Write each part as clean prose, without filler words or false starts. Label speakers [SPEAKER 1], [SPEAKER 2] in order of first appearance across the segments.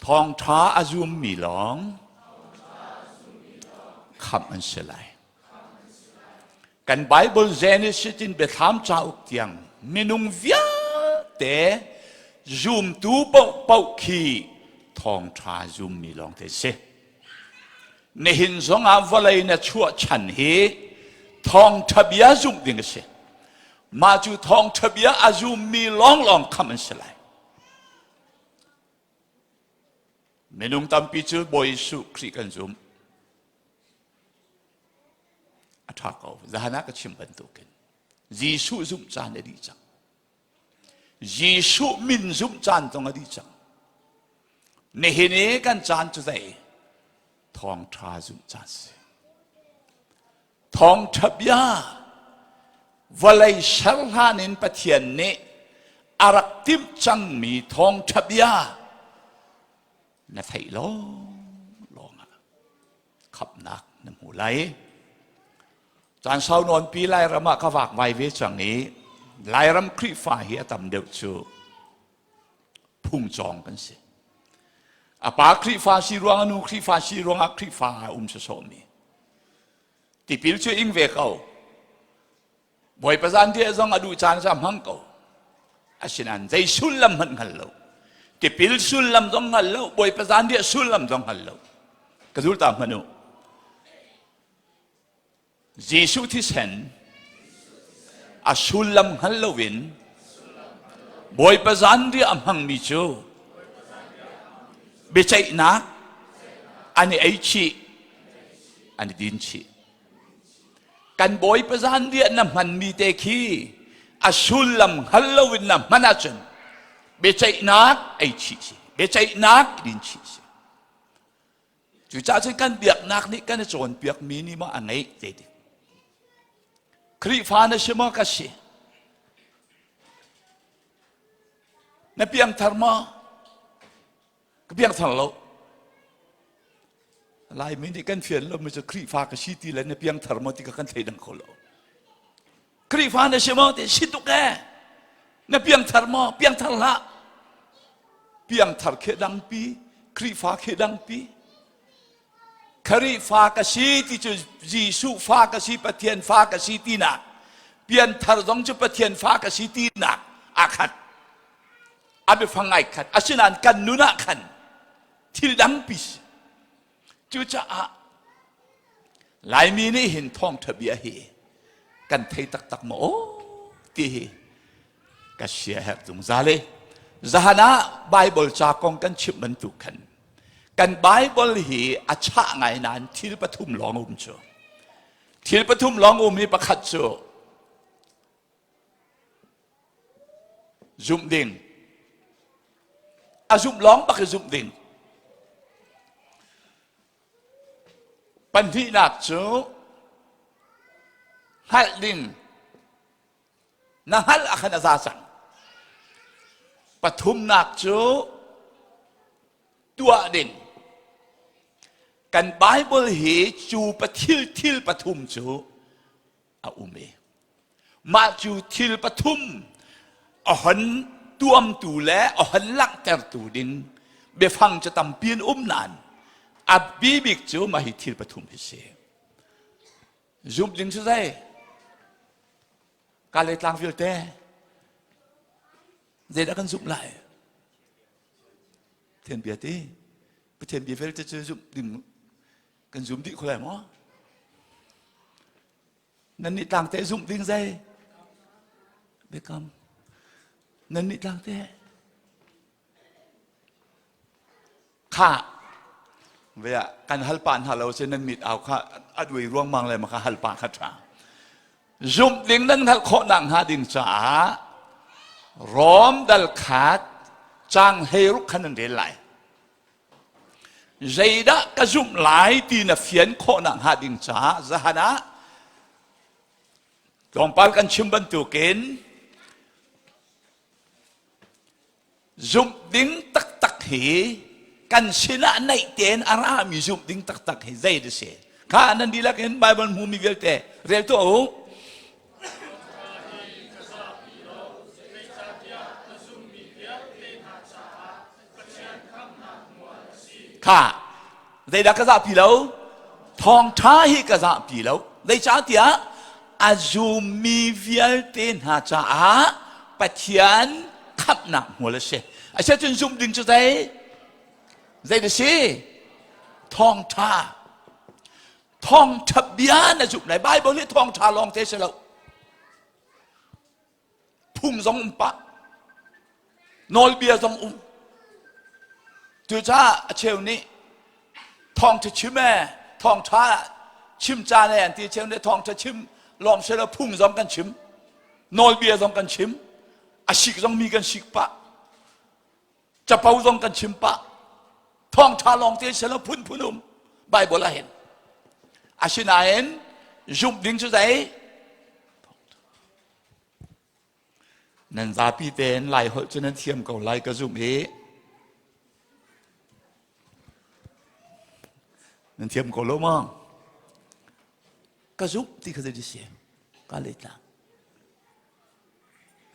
[SPEAKER 1] Thawngṭha a zummi lawng khamh an si lai. Kan Bible Genesis in Biathlam cauk tiang minung vialte zumtu paohpaoh khi thawngṭha zummi lawngte si. Nihin zongah vawlei na chuah chan hi thawngṭha bia zumh ding a si. Mah cu thawngṭha bia a zummi lawnglawng khamh an si lai. Minung tampi cu Bawi Jesuh Khrih kan zum. A ṭha ko. Zahan ah ka chim bantukin Jesuh zumh caan a dih cang. Jesuh min zumh caan zong a dih cang. Nihin i kan caan cu zei? Thawngṭha zumh caan si. Thawngṭha bia vawlei ser hlan in Pathian nih a rak timh cangmi thawngṭha bia na theih lawnglawng ah khamhnak na hmu lai. Caan sau nawnpi Lairam ah ka vakvai ve cang i Lairam Khrihfa hi a tam deuh cu phungcawng kan si. A pa Khrihfa si ruang a nu Khrihfa si ruangah Khrihfa ah um sawsawhmi. Tipil cu ing ve ko. Bawipa zanriah zong a duh caan cu a hmang ko. Asinain zei sullam hmanh hngal lo. Tipil sullam zong hngal lo, Bawipa zanriah sullam zong hngal lo. Ka zul ta hmanh u. Jesuh thisen a sullam hngal loin Bawipa zanriah a hmangmi cu biaceihnak an i ei chih, an i din chih. Kan Bawipa zanriah na hmanmi te khi a sullam hngal loin na hman ahcun biaceihnak ei chih si, biaceihnak din chih si. Cucaah cun kan biaknak nih kan i cawnpiakmi nih maw a ngeih te ding. Khrihfa na si maw ka si? Na piangthar maw? Ka piangthar lo. Laimi nih kan fian lomi cu Khrihfa ka si ti le na piangthar maw ti kha kan thleidang kho lo. Khrihfa na si maw ti si tuk ee. Na piangthar maw? Piangthar hlah. Piangthar khi dangpi, Khrihfa khi dangpi. Khrihfa ka si ti cu Jesuh fa ka si, Pathian fa ka si tinak. Pianthar zong cu Pathian fa ka si tinak aa khat. A biafang ai khat. Asinain kan nun ah khan thil dangpi si. Cucaah Laimi nih hin thawngṭha bia hi kan thei taktak maw aw ti hi ka sia herh zungzal i zahan ah Bible ca kong kan chimh bantuk khan kan Bible hi a chah ngai nain thil pathum lawng um cu thil pathum lawng um i pakhat cu Zumh ding. A zumh lawng bak i zumh ding. Pahnihnak cu hngalh ding. Na hngalh ah khan a za cang. Pathumnak cu tuah ding. Kan Bible hi cu pathil thil pathum cu a um i mah cu thil pathum a hon tuamtu le a hon langhtertu ding biafang cu tampi an um nain a bibik cu mah hi thil pathum hi si zumh ding cu zei ka le tlang vialte zeidah kan zumh lai Pathian bia ti Pathian bia vialte cu zumh ding kan zum dih kho lai maw nan nih tlang te zumh ding zei biakam nan nih tlang te kha ve kan hal pa hna lo se nan mit au kha a duai ruangmang le ma kha hal pa kha tha zumh ding nan hngalh khawh nak hnga ding caah Rom dal khat chang hleiruk khan nan rel lai Zeidah ka zumh lai ti na fian khawhnak hnga ding caah zahan ah tlawmpal kan chim bantukin zumh ding taktak hi kan sinah naih tein a rami zumh ding taktak hi zei da si kha nan dihlak in Bible hmumi vialte rel tuah u Kha zeidah ka zahpi lo? Thawngṭha hi ka zahpi lo. Zeicahtiah a zummi vialte hna caah Pathian khamhnak hmual a si. Asiahcun zumh ding cu zei? Zei na si? Thawngṭha. Thawngṭha bia na zumh lai. Bible hi thawngṭha lawng te si lo. Phung zong um pah. Nawlbia zong um. Cucaah a cheu nih thawngṭha chim ee, thawngṭha chim caan ee an ti cheu nih thawngṭha chim lawng si lo phung zong kan chim. Nawlbia zong kan chim. A sik zong mi kan sik pah. Capo zong kan chim pah. Thawngṭha lawng te si lo phunphun um Bible ah hin. Asinain zumh ding cu zei? Nan zapi tein Lai holh cu nan thiam ko lai ka zumh i nan thiam ko lo maw? Ka zumh ti kha zei si? Ka le tlang.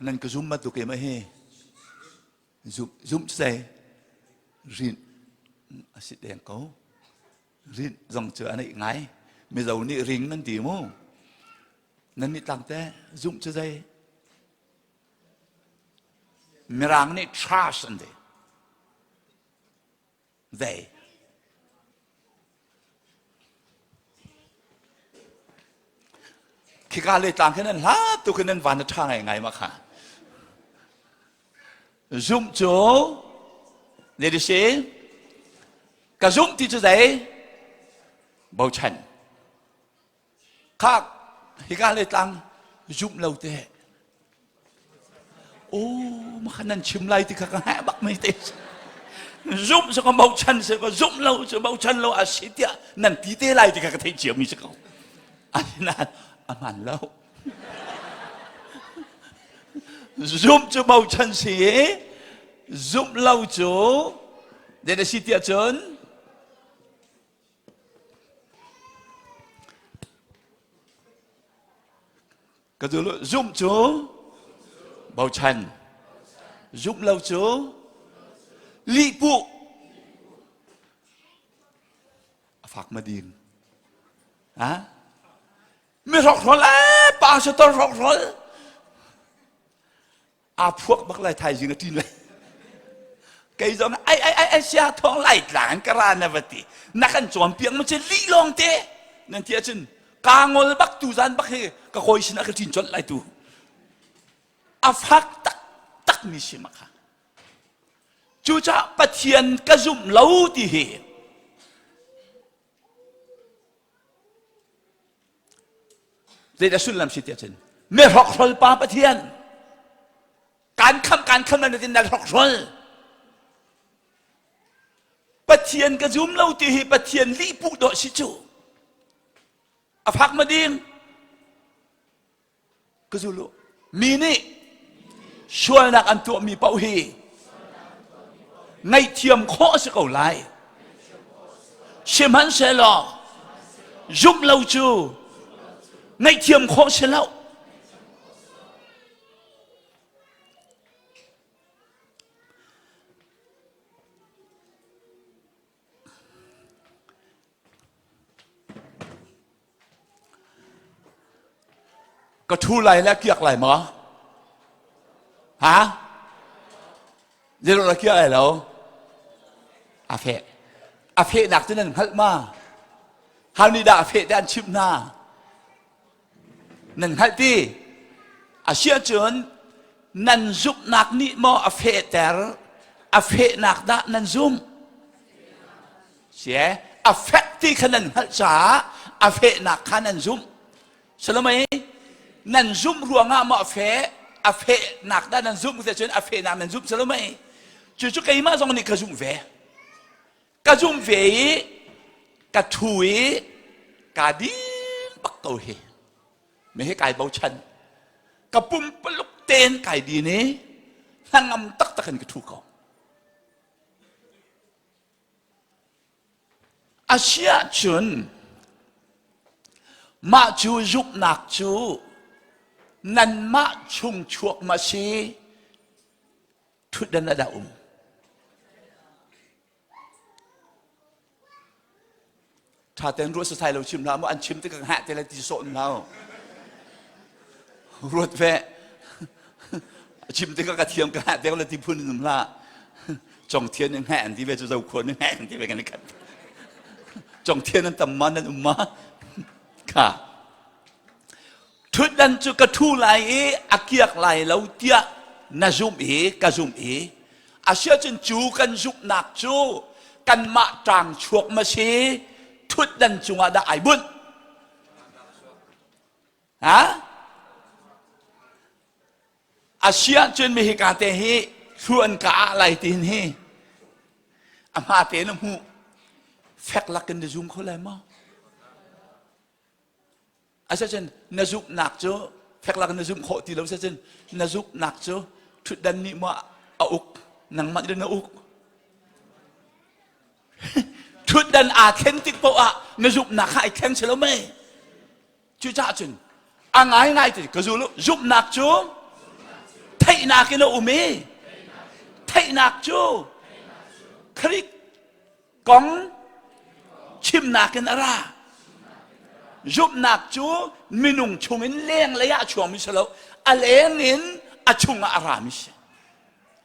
[SPEAKER 1] Nan ka zum bantuk em hi zumh zumh sei rin a si deng ko. Rin zong cu a neih ngai. Mizo nih ring nan ti mu. Nan nih tlang te zumh cu zei? Mirang nih trust an ti. Zei? Khika le tlang khin an hlat tu khin an van a ṭha ngai ngai ma kha. Zumh cu ne si ka zumh ti cu zei? Bochan. Khak hika le tlang zumh lo te. Oh, ma nan chim lai ti kha ka heh bak mai te. Zumh cu ka bochan si ko zumh lo cu bochan lo a si tiah nan ti te lai ti kha ka theih cia mi si ko. Asinain a hman lo. Zumh cu bochan si i zumh lo cu den a si tiah cun Ka dul zumh cu bochan zumh lo cu lihpuh a fak ma ding ha mi hrokhrol ee pastor hrokhrol aa phuak bak lai thaizing a ṭin lai kei zong ai ai ai ai sia thawng lai tlang ka ra na va ti na kan cawn piak ma ci lih lawng te nan ti ahcun ka ngol bak tu zan bak hi ka kawi sin ah ka ṭin colh lai tu a fak tak tak mi si ma kha cucaah Pathian ka zumh lo ti hi Zeidah sullam si tiah cun mi hrokhrol pa Pathian kan khamh kan khamh na tin na hrokhrol Pathian ka zum lo ti hi Pathian lihpuh dawh si cu a fak ma ding Ka zul u. Mi nih sualnak an tuahmi paoh hi ngaihthiam khawh a si ko lai. Sihmanhsehlaw zumh lo cu ngaihthiam khawh si lo. Ka ṭhu lai le kiak lai maw? Ha? Zeiruang dah kiak lai lo? A feh. A fehnak cu nan hngalh ma? Hau nih dah a feh te an chimh hna? Nan hngalh ti? A si ahcun nan zumhnak nih maw a fehter? A fehnak dah nan zumh? Si a fek ti kha nan hngalh caah a fehnak kha nan zumh. Salomei nan zumh ruangah maw a feh? A fehnak dah nan zumh ti cun a fehnak nan zumh Salomei. Cucu keimah zong nih ka zumh ve. Ka zumh ve i ka ṭhu i kaa din bak ko hi. Me hi kai bochan. Ka pumpaluk tein kai din i hnangam taktak in ka ṭhu ko. Asiahcun mah cu zumhnak cu nanmah chung chuak ma si ṭhutdan ah dah um? Ṭha tein ruah sasai lo chim hlah mu an chim tik ah heh te le ti sawh hlah. Ruat ve. Chim tik ah ka thiam ka heh te le ti phun in um hlah. Cong thian in heh an ti ve cu zo khuan in heh an ti ve kan i khat. Cong thian an tam ma nan um ma? Kha. Ṭhutdan cu ka ṭhu lai i a kiak lai lo tiah na zumh i ka zumh i asiahcun cu kan zumhnak cu kanmah ṭang chuak ma si ṭhutdan cungah dah ai bunh? Ha? Asiahcun mi hika te hi thlu an ka ah lai tin hi a hma te na hmuh fek lakin na zum kho lai maw? Asicun na zumhnak cu fek lak na zumh khawh ti lo sicun na zumhnak cu ṭhutdan nih maw a uk nangmah nih na uk ṭhutdan aa thlen tik paoh ah na zumhnak kha ai thleng si lo mei cucaah cun a ngaingai ti ka zul zumhnak cu theihnak in a um i theihnak cu Khrih kong chimnak in a ra. Zumhnak cu minung chungin lenglei ah a chuangmi si lo, a leng in a chungah a rami si.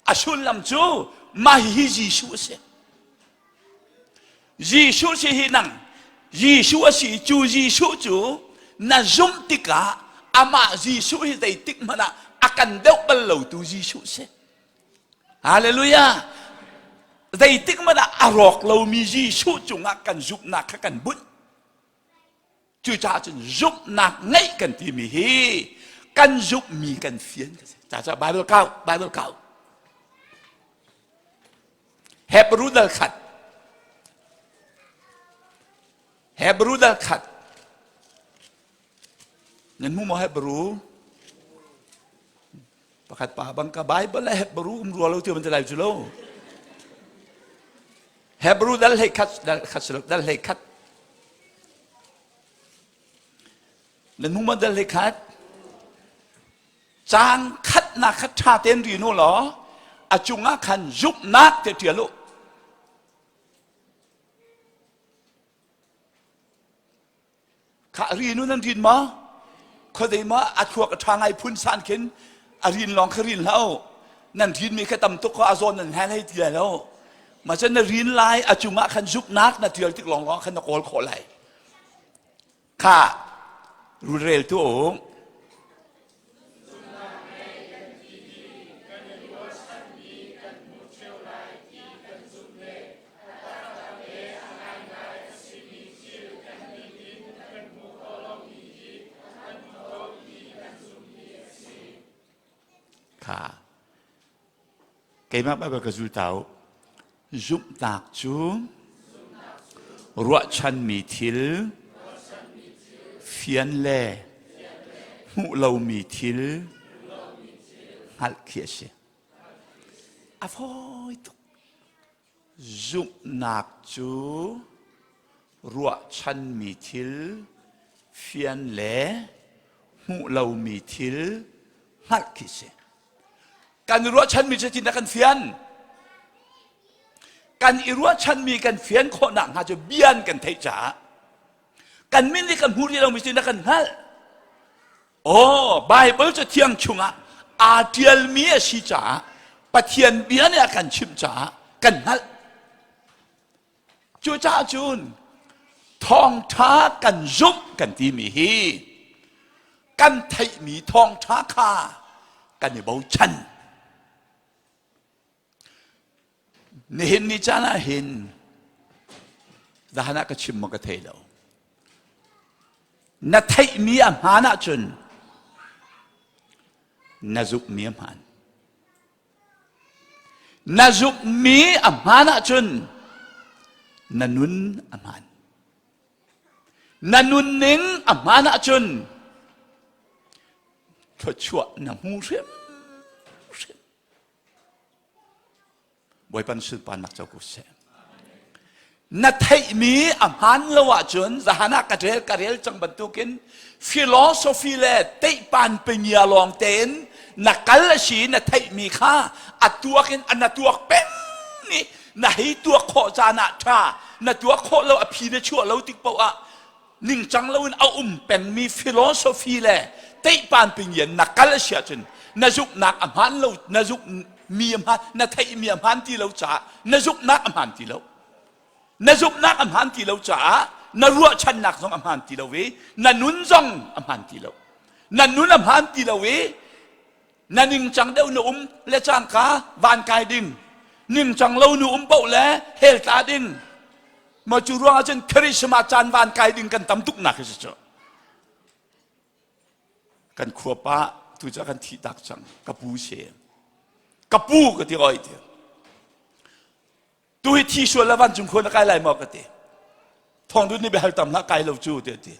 [SPEAKER 1] A sullam cu mah hihi Jesuh a si. Jesuh si hi nang Jesuh a si cu Jesuh cu na zumh tikah amah Jesuh hi zeitik hmanh ah a kan deuh bal lotu Jesuh si. Hallelujah! Zeitik hmanh ah a rawk lomi Jesuh cungah kan zumhnak kha kan bunh. Cucaah cun zumhnak ngeih kan timi hi kan zumhmi kan fian ka si. Caah Bible kau, Bible kau. Hebrew dal khat. Hebrew dal khat. Nan hmu maw Hebrew? Pakhat pa bang ka Bible le Hebrew um rua lo ti man ti lai cu lo. Hebrew dal hlei khat dal khat si lo dal hlei khat. Nan hmu maw dal hlei khat? Caang khatnak kha ṭha tein rin u law a cungah khan zumhnak te ṭial u. Khah rin u nan rin maw? Khuadei maw a thluak a ṭha ngai phun san khin a rin lawng kha rin hlah u. Nan rinmi kha tam tuk kha a zawn nan hel hei ti lai lo. Mah cun na rin lai a cungah khan zumhnak na ṭial tik lawng lawng khan na kawl khawh lai. Kha rulrel tu u. Kha keimah Baibal ka zul ta u. Zumhnak cu ruahchanmi thil fian le hmuh lomi thil hngalh khi a si. A fawi tuk. Zumhnak cu ruahchanmi thil fian le hmuh lomi thil hngalh khi si. Kan i ruahchanmi cu zeitindah kan fian? Kan i ruahchanmi kan fian khawh nakhnga cu bia an kan theih caah kan min nih kan hmuh rih lomi cu na kan hngalh. Aw, Baibal cu thiang chungah aa ṭialmi a si caah Pathian bia nih a kan chimh caah kan hngalh. Cucaah cun thawngṭha kan zumh kan timi hi kan theihmi thawngṭha kha kan i bochan. Nihin ni caan ah hin zahan ah ka chim maw ka thei lo. Na theihmi a hmaan ahcun na zumhmi a hmaan. Na zumhmi a hmaan ahcun na nun a hmaan. Na nunning a hmaan ahcun thluachuah na hmu hrimhrim. Bawipa sunparnak co ko seh. Na theihmi a hmaan lo ahcun zahan ah ka rel ka rel cang bantukin philosophy le teihpan pengia lawng tein na kal a si na theihmi kha a tuak in a na tuak peng ni. Na hei tuak khawh caan ah ṭha, na tuak khawh lo a phi na chuah lo tik paoh ah ningcang loin a um pengmi philosophy le teihpan pingyan na kal a si ahcun na zumhnak a hmaan lo na zumhmi a hmaan na theihmi a hmaan ti lo caah na zumhnak a hmaan ti lo na zumhnak a hmaan ti lo caah na ruahchannak zong a hmaan ti lo i na nun zong a hmaan ti lo na nun a hmaan ti lo i na ningcang deuh na um le cangka van kai ding ningcang lo nu um paoh le hell tla ding Ma cu ruang ahcun Christmas caan van kai ding kan tam tuk nak hi si cu. Kan khua pa tu cu kan thih tak cang. Ka pu si. Ka pu ka ti oi ti. Tu hi thi sual la vancung khua na kai lai maw ka ti. Thong dun nih biahal tam hlah kai lo cu ti ti.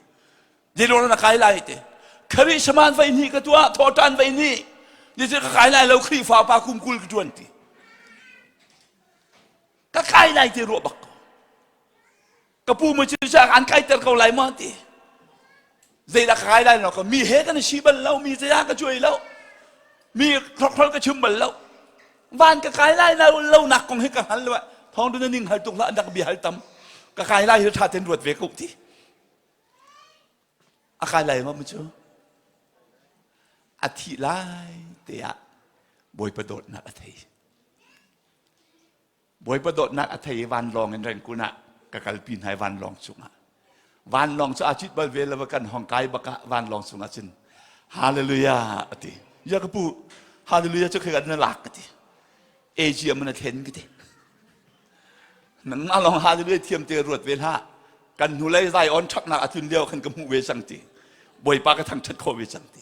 [SPEAKER 1] Dilor na kai lai ti. Christmas vai ni ka tuah thawhtan vai ni. Ni ka kai lai lo Khrihfa pa kum kul ka tuan ti. Ka kai lai ti ruah bak ko. Ka pu mu cu an kaiter ko lai maw ti. Zeidah ka kai lai no ka mi he kan si bal lo mi zeiah ka cuai lo. Mi khrokhrol ka chim bal lo. Van ka kai lai lo lo nak kong hi ka hngal lo. Thong dun ning hal tuk la an rak bia hal tam. Ka kai lai hi tha ten ruat ve ko ti. A kai lai ma mu cu. A thi lai te ah Bawipa dawtnak a thei. Bawipa dawtnak a thei i vanlawng in Rangoon ah ka kalpi hna i vanlawng cungah. Vanlawng cu aa cit bal ve lo kan hong kai bak ah vanlawng cungah cun Hallelujah a ti. Ya ka pu Hallelujah cu khi na lak ka ti. Asia man a thlen ka ti. Nangmah lawng Hallelujah thiam te ruat ve hlah. Kan hnulei Zion ṭhaknak a tlun lio khan ka hmuh ve cang ti. Bawipa ka thangṭhat khawh ve cang ti.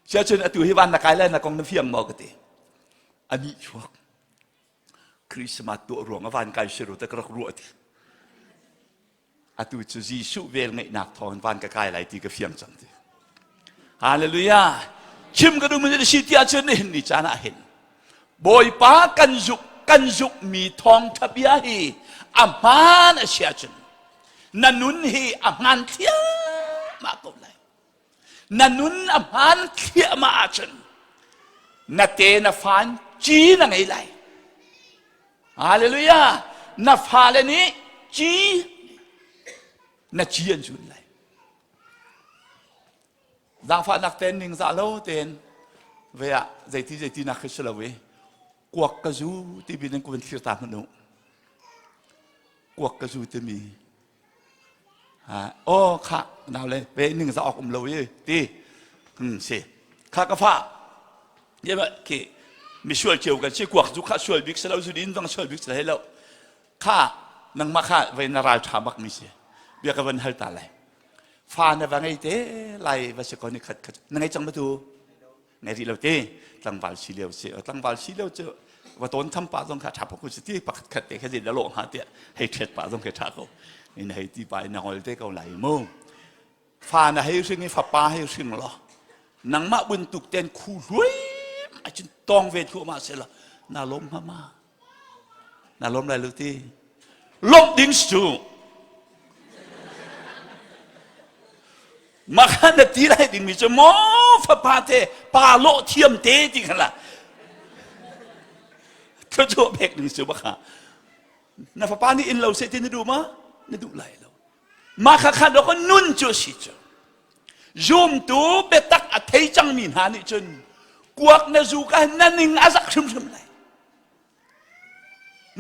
[SPEAKER 1] Siacun atu hi van na kai lai na kong na fiang maw ka ti. A nih chuak. Christmas tuah ruang a van kai siru te ka rak ruah ti. Atu cu Jesuh vel ngeihnak thawng van ka kai lai ti ka fiang cang ti. Hallelujah. Chim ka duh mi si ti ahcun nihin ni caan ah hin Bawipa kan zuk kan zuk mi thawngtha bia hi a hmaan a si ahcun na nun hi a hmaan thliahmah ko lai. Na nun a hmaan thliahmah ahcun na te na fan ci na ngei lai. Hallelujah! Na fale nih ci na ci an zun lai. Zaangfahnak ten ningzah lo ten ve ah zeiti zeiti nak khi si lo i kuak ka zu ti bi nan kun thlir ta hmanh u. Kuak ka zu timi aw kha nau le pe ning za ok um lo i ti hmm si kha ka fa ye ba ki mi sual cheu kan si kuak zu kha sual bik selo zu din zong sual bik selo lo kha nangmah kha ve na ral tha bak mi si bia ka van hal ta lai fa na va ngei te lai va si ko ni khat khat na ngei cang ma tu Ngei rih lo te tlangval si lio si tlangval si lio cu va tawn tham pa zong kha tha ko si ti pakhat khat te kha zin lo hnga tiah hei thet pa zong kha tha ko in hei ti pa in ngol te ko lai mu fa na hei hring i fapa hei hring lo nangmah buntuk ten khu hluai a cun tong ve thlu ma se la na lom ma ma Na lawm lai lo ti. Lawmh ding cu mah kha na ti lai dingmi cu maw fapa te pa lawh thiam te ti kha la thluachuah pek ding cu bak kha na fapa nih in lo seh ti na duh ma na duh lai lo mah kha kha dok nun cu a si cu zumtu biatak a thei cangmi hna nih cun kuak na zu ka na ning a zak hrimhrim lai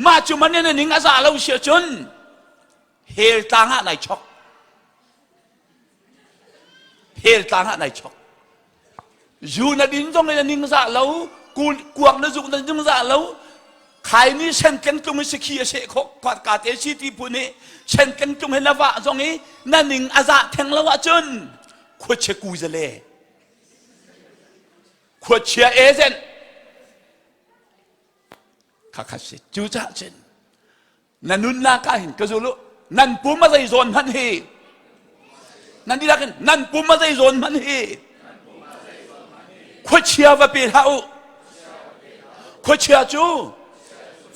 [SPEAKER 1] Mah cu man in a ning a za lo si ahcun hell tlang ah nai chok. Hell tlang ah nai chok. Zu na din zong in a ning za lo, kuak na zuk na ning za lo, khai ni sentleng tlung i sakhi a seh khawh ka te si ti phun i sentleng tlung he na vah zong i na ning a za theng lo ahcun khuachia ku zale khuachia agent Khakha si. Cucaah cun na nunnak ah hin ka zul u. Nan pum a zei zawn hmanh hi nan dihlak in nan pum a zei zawn hmanh hi khuachia va pe hlah u. Khuachia cu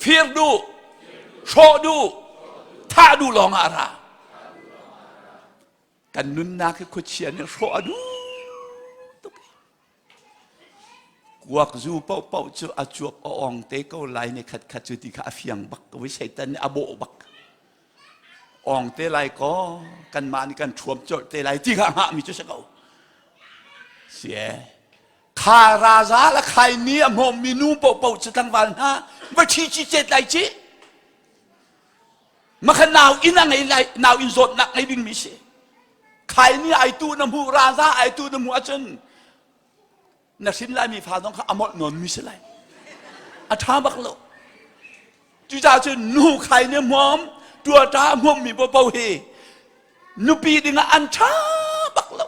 [SPEAKER 1] fir duh, hrawh duh, thah duh lawng ah a ra. Kan nunnak hi khuachia nih hrawh a duh tuk. Kuak zu paohpaoh cu a cuap a ong te ko lai ni khat khat cu ti kha a fiang bak ko i Satan nih a bawh bak. Ong te lai kaw kanmah nih kan ṭhuam colh te lai ti kha hngahmi cu si ko. Si ee. Kha raza la khaimi a hmawmmi nu paohpaoh cu tlangval hna va ṭhi ci cet lai ci. Makha nau inn a ngei lai nau inn zawtnak ngei dingmi si. Khaini ai tu na hmuh raza ai tu na hmuh ahcun na hrin laimi fa zong kha a molh nawnmi si lai a ṭha bak lo cucaah cun nu khai ne hmuam tuata hmuammi paohpaoh hi nupi dingah an ṭha bak lo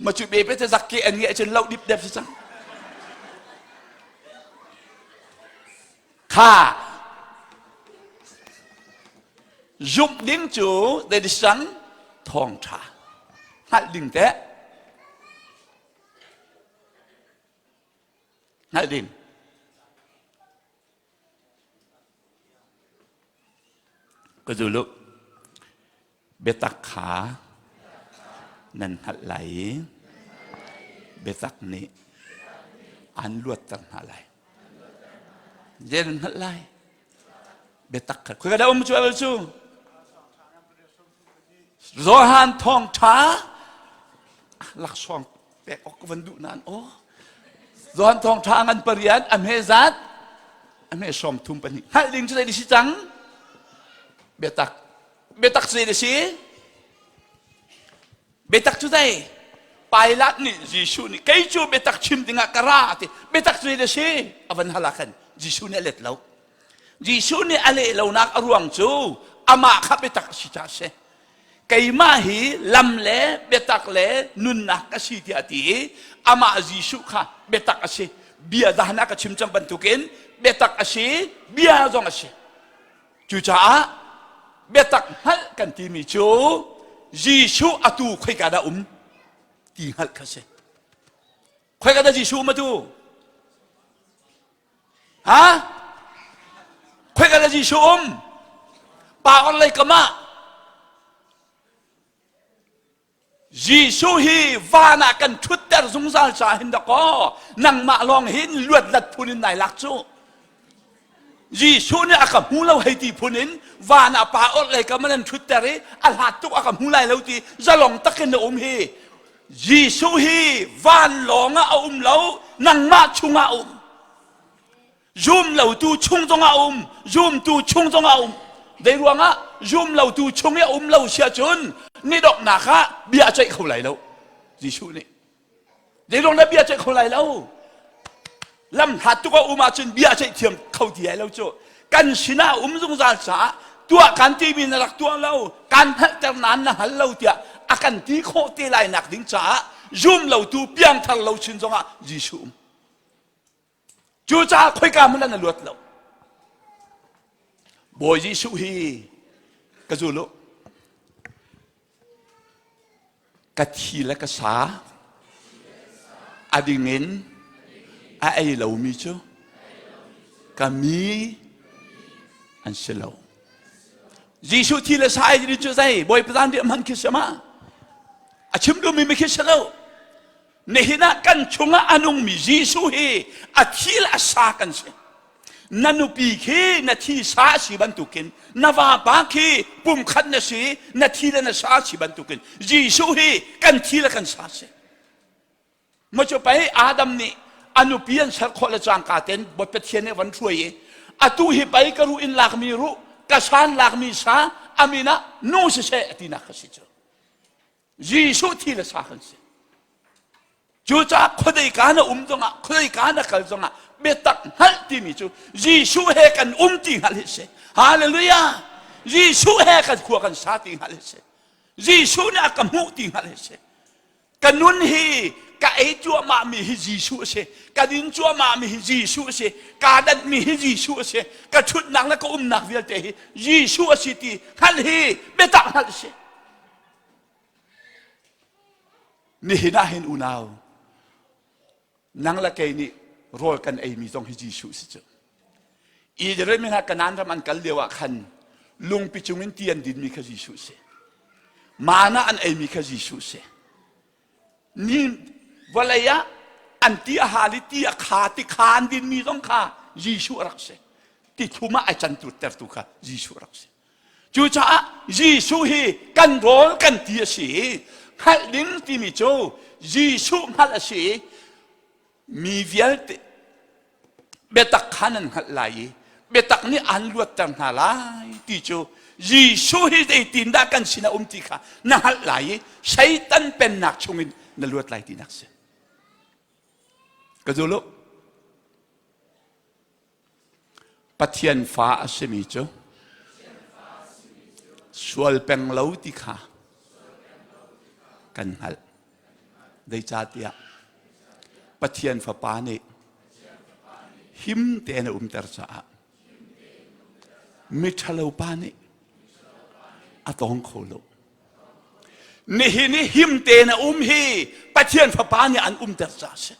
[SPEAKER 1] ma cu be pe te zak ke an nge cun lo dip dep si cang kha zumh ding cu that is cang thawngṭha hngalh ding teh hngalh ding ka zulu biatak kha nan hngalh lai i biatak nih an luatter hna lai zei nan hngalh lai biatak kha khoi ka dah um cu cu Johan thawngṭha laksawng pek awk ka van duh nain aw Johan thawngṭha ngan pariat a hme zat a hme 32 hngalh ding cu zei si cang biatak biatak cu zei si biatak cu zei Pilate nih Jesuh nih kei cu biatak chim dingah ka ra ti biatak cu zei si a van hal ah khan Jesuh nih a let lo Jesuh nih a leh lonak a ruang cu amah kha biatak a si caah a si. Keimah hi lam le biatak le nunnak ka si tiah a ti i amah Jesuh kha biatak a si. Bia zahan ah ka chim cang bantukin biatak a si, bia zong a si. Cucaah biatak hngalh kan timi cu Jesuh atu khoika dah um ti hngalh kha si. Khoika dah Jesuh um atu? Ha? Khoika dah Jesuh um? Pa or lei kam ah Jesuh hi van ah kan ṭhutter zungzal caah hin dakaw nangmah lawng hin luatlat phun in nai lak cu. Jesuh nih a ka hmu lo hei ti phun in van ah pa or lei kam an ṭhutter i a hlat tuk a ka hmu lai lo ti zalong takin na um hi Jesuh hi vanlawng ah a um lo, nangmah chungah a um. Zum lotu chung zongah a um, zumtu chung zongah a um. Zei ruangah zum lotu chung i a um lo si ahcun ni donghnak ah bia a ceih kho lai lo. Jesuh nih. Zei ruang dah bia ceih kho lai lo? Lam hlat tuk a um ahcun bia ceih thiam kho ti lai lo cu. Kan sinah a um zungzal caah tuah kan timi na rak tuah lo, kan hngalhter nain na hngal lo tiah a kan ti khawh te lai nak ding caah zum lotu piangthar lo chin zongah Jesuh um. Cucaah khoika hmanh na luat lo. Bawi Jesuh hi ka zul u. Ka thi le ka sa a ding in a ei lomi cu ka mi an si lo. Jesuh thi le sa ei ding cu zei Bawipa zan riah hman khi si ma? A chim duhmi mi khi si lo. Nihin ah kan chungah a nungmi Jesuh hi a thi le a sa kan si. Na nupi khi na thi sa a si bantukin na vapa khi pumkhat na si na thi le na sa a si bantukin Jesuh hi kan thi le kan sa si. Maw cu pei Adam nih a nupi an ser khawh le cangka ten Pathian nih van hruai i atu hi pei ka ruh in lakmi ruh ka san lakmi sa amin ah nu siseh a tinak kha si cu. Jesuh thi le sa kan si. Cucaah khuadei ka na um zongah khuadei ka na kal zongah biatak hngalh timi cu Jesuh he kan um ti hngalh hi si. Hallelujah! Jesuh he kan khua kan sa ti hngalh hi si. Jesuh nih a ka hmuh ti hngalh hi si. Ka nun hi ka ei cuahmah mi hi Jesuh a si. Ka din cuahmah mi hi Jesuh a si. Kaa danh mi hi Jesuh a si. Ka ṭhutnak le ka umnak vialte hi Jesuh a si ti hngalh hi biatak hngalh a si. Nihin ah hin unau, nang le kei nih rawl kan eimi zong hi Jesuh si cu. Israel mi hna Kanaan ram an kal lio ah khan lungpi cungin ti an dinmi kha Jesuh si. Mana an eimi kha Jesuh si. Ni vawlei ah. An ti a hal i ti a kha ti kha an dinmi zong kha Jesuh a rak si. Ti thlum ah ai cantu tertu kha Jesuh a rak si. Cucaah Jesuh hi kan rawl kan ti a si i hngalh ding timi cu Jesuh hngalh a si i mi vialte biatak kha nan hngalh lai i biatak nih aan luatter hna lai ti cu Jesuh hi zeitindah kan sin a um ti kha na hngalh lai i Satan pennak chungin na luat lai tinak si. Ka zul u. Pathian fa a simi cu sual peng lo ti kha kan hngalh. Zeicahtiah Pathian Fapa nih him tein a umter caah miṭhalo pa nih a tawng kho lo. Nihin i him tein a um hi Pathian Fapa nih an umter caah a si.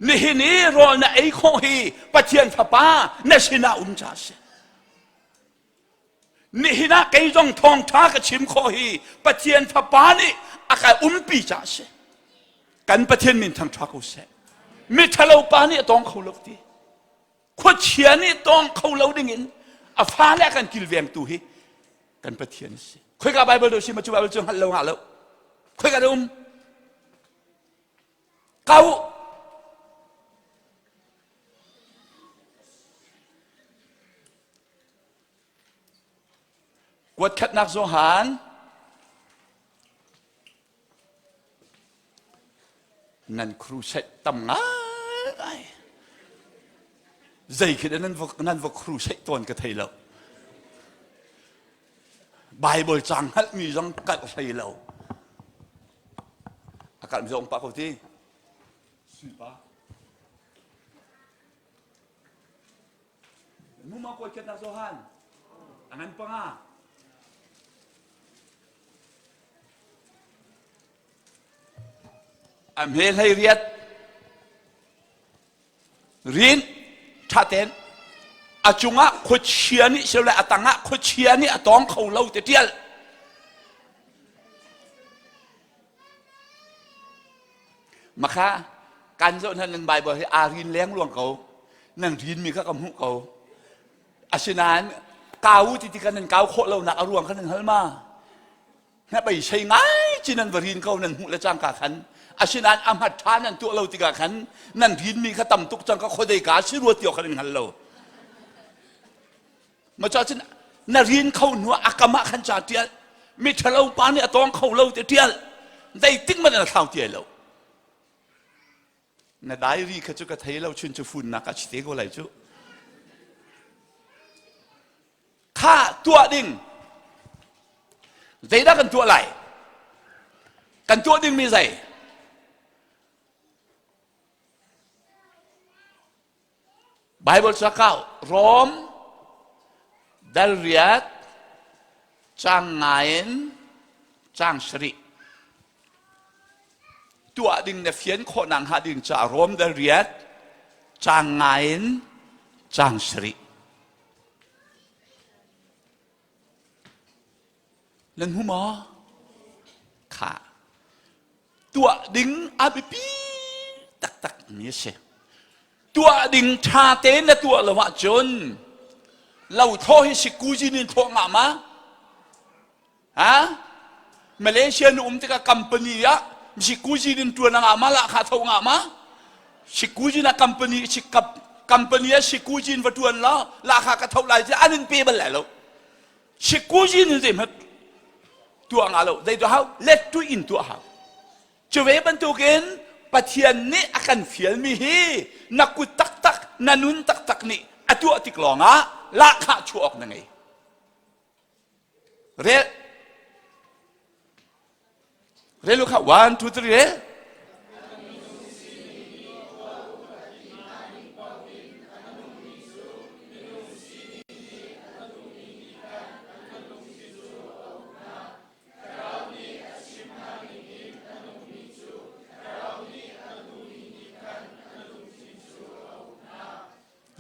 [SPEAKER 1] Nihin i rawl na ei khawh hi Pathian Fapa na sinah um caah a si. Nihin ah kei zong thawngṭha ka chim khawh hi Pathian Fapa nih a ka umpi caah a si. Kan Pathian min thangṭha ko seh. Miṭhalo pa nih a tawng kho lo ti. Khuachia nih tawng kho lo dingin a fale a kan kilvengtu hi kan Pathian a si. Khoika Bible do si ma cu Bible cu hngalh lo ngah lo. Khoika da um? Kau Kuatkhatnak Johan nan crusade tam ngai zei khi nan va nan va crusade tawn ka thei lo Bible cang hngalhmi zong kalh hlei lo a kalhmi zong pa ko ti suipa Muma kawi khat na Johan a ngan panga a hme hlei riat rin ṭha tein a cungah khuachia nih silo le a tangah khuachia nih a tawng kho lo ti ṭial Makha kan zoh hna nan Bible hi aa rin leng luang ko. Nan rinmi kha ka hmuh ko. Asinain kau ti tikah nan kau khawh lonak a ruang kha nan hal ma? Na beisei ngai ci nan va rin ko nan hmuh le cangka khan. Asinain a hmat ṭha nan tuah lo tikah khan nan rinmi kha tam tuk cang ka khuadei ka si rua ti awk kha nan hngal lo. Ma cha cun na rin kho hnu ah a kam ah khan ca ṭial mi ṭhalo pa nih a tawng kho lo ti ṭial zeitik man na thlau ti lo na diary kha cu ka thei lo chun cu funnak ah chite ko lai cu kha tuah ding zeidah kan tuah lai kan tuah ding mi zei Bible cu a kau. Rom dal riat cang nga in cang sarih tuah ding na fian khawh nak hnga ding caah Rom dal riat cang nga in cang sarih Nan hmu maw? Kha. Tuah ding a biapi taktak mi a si. Tuah ding ṭha tein na tuah lo ahcun lo thlawh hi sikuzin in thlawh ngah ma? Ha? Malaysia nu um tikah company ah sikuzin in ṭuan a ngah ma lah kha tho ngah ma? Sikuzin ah company company ah sikuzin va ṭuan law lah kha ka tho lai ti an in pe bal lai lo. Sikuzin in zeihmanh tuah nga lo zei tuah hau let tu in tuah hau cu ve bantukin Pathian nih a kan fialmi hi na kut taktak na nun taktak nih a tuah tik lawngah lahkhah chuah awk na ngei rel rel kha 1 2 3 rel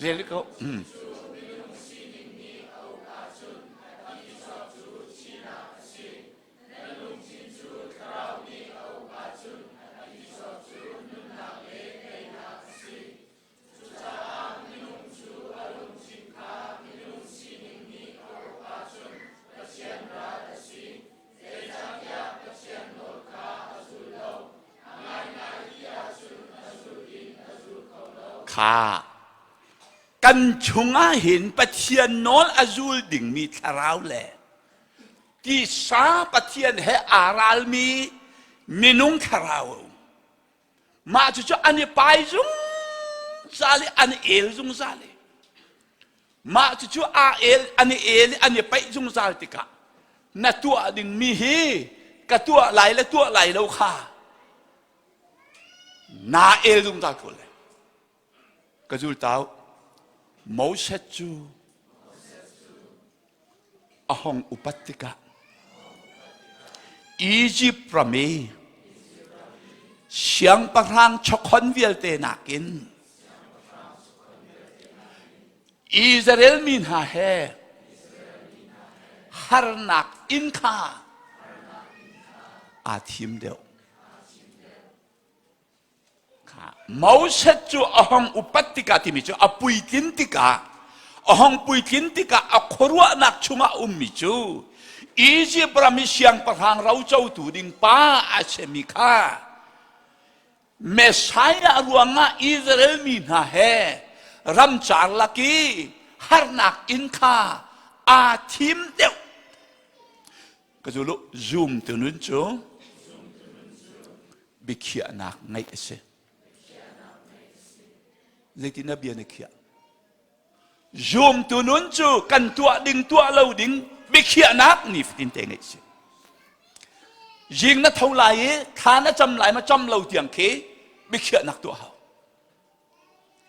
[SPEAKER 1] Rel ko. Mm. Kha kan chungah hin Pathian nawl a zul dingmi thlarau le tisa Pathian he aa ralmi minung thlarau a um. Mah cucu an i pai zungzal i an i el zungzal i mah cucu aa el an i el i an i paih zungzal tikah na tuah dingmi hi ka tuah lai le tuah lai lo kha naa el zungzal ko lai. Ka zultau Moses cu a hong upat tikah Izipt ram i siangpahrang chawkhon vialte nakin Israel mi hna he harnak in kha aa thim deuh. Moses cu a hong upat tikah timi cu a puitlin tikah a hong puitlin tikah a khuaruahnak chungah a ummi cu Izipt ram i siangpahrang rocotu ding pa a simi kha Messiah ruangah Israel mi hna he ramcar lak i harnak in kha aa thim deuh. Ka zulu zoom tu nun cu biakhiahnak ngeih a si. Zeitin na bia na khiah? Zumtu nun cu kan tuah ding tuah lo ding biakhiahnak nifatin te ngeih si. Zing na tho lai i thla na cam lai ma cam lo tiang khi biakhiahnak tuah hau.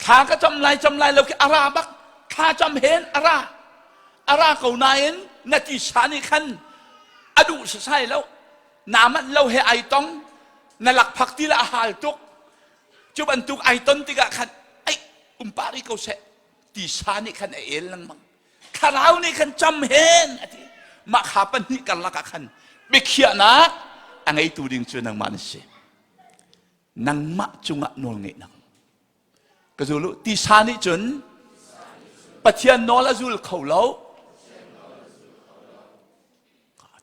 [SPEAKER 1] Thla ka cam lai cam lai lo khi a ra bak thla cam hen a ra a ra ko nain na tisa nih khan a duh sasai lo naa manh lo he ai tong na lakphak ti le a hal tuk cu bantuk ai ton tikah khan ai um pah rih ko seh tisa nih khan a el lengmang thlarau nih khan cam hen a ti mah kha pahnih karlak ah khan biakhiahnak a ngeitu ding cu nangmah na si nangmah cungah nawlngeihnak ka zul u tisa nih cun Pathian nawl a zul kho lo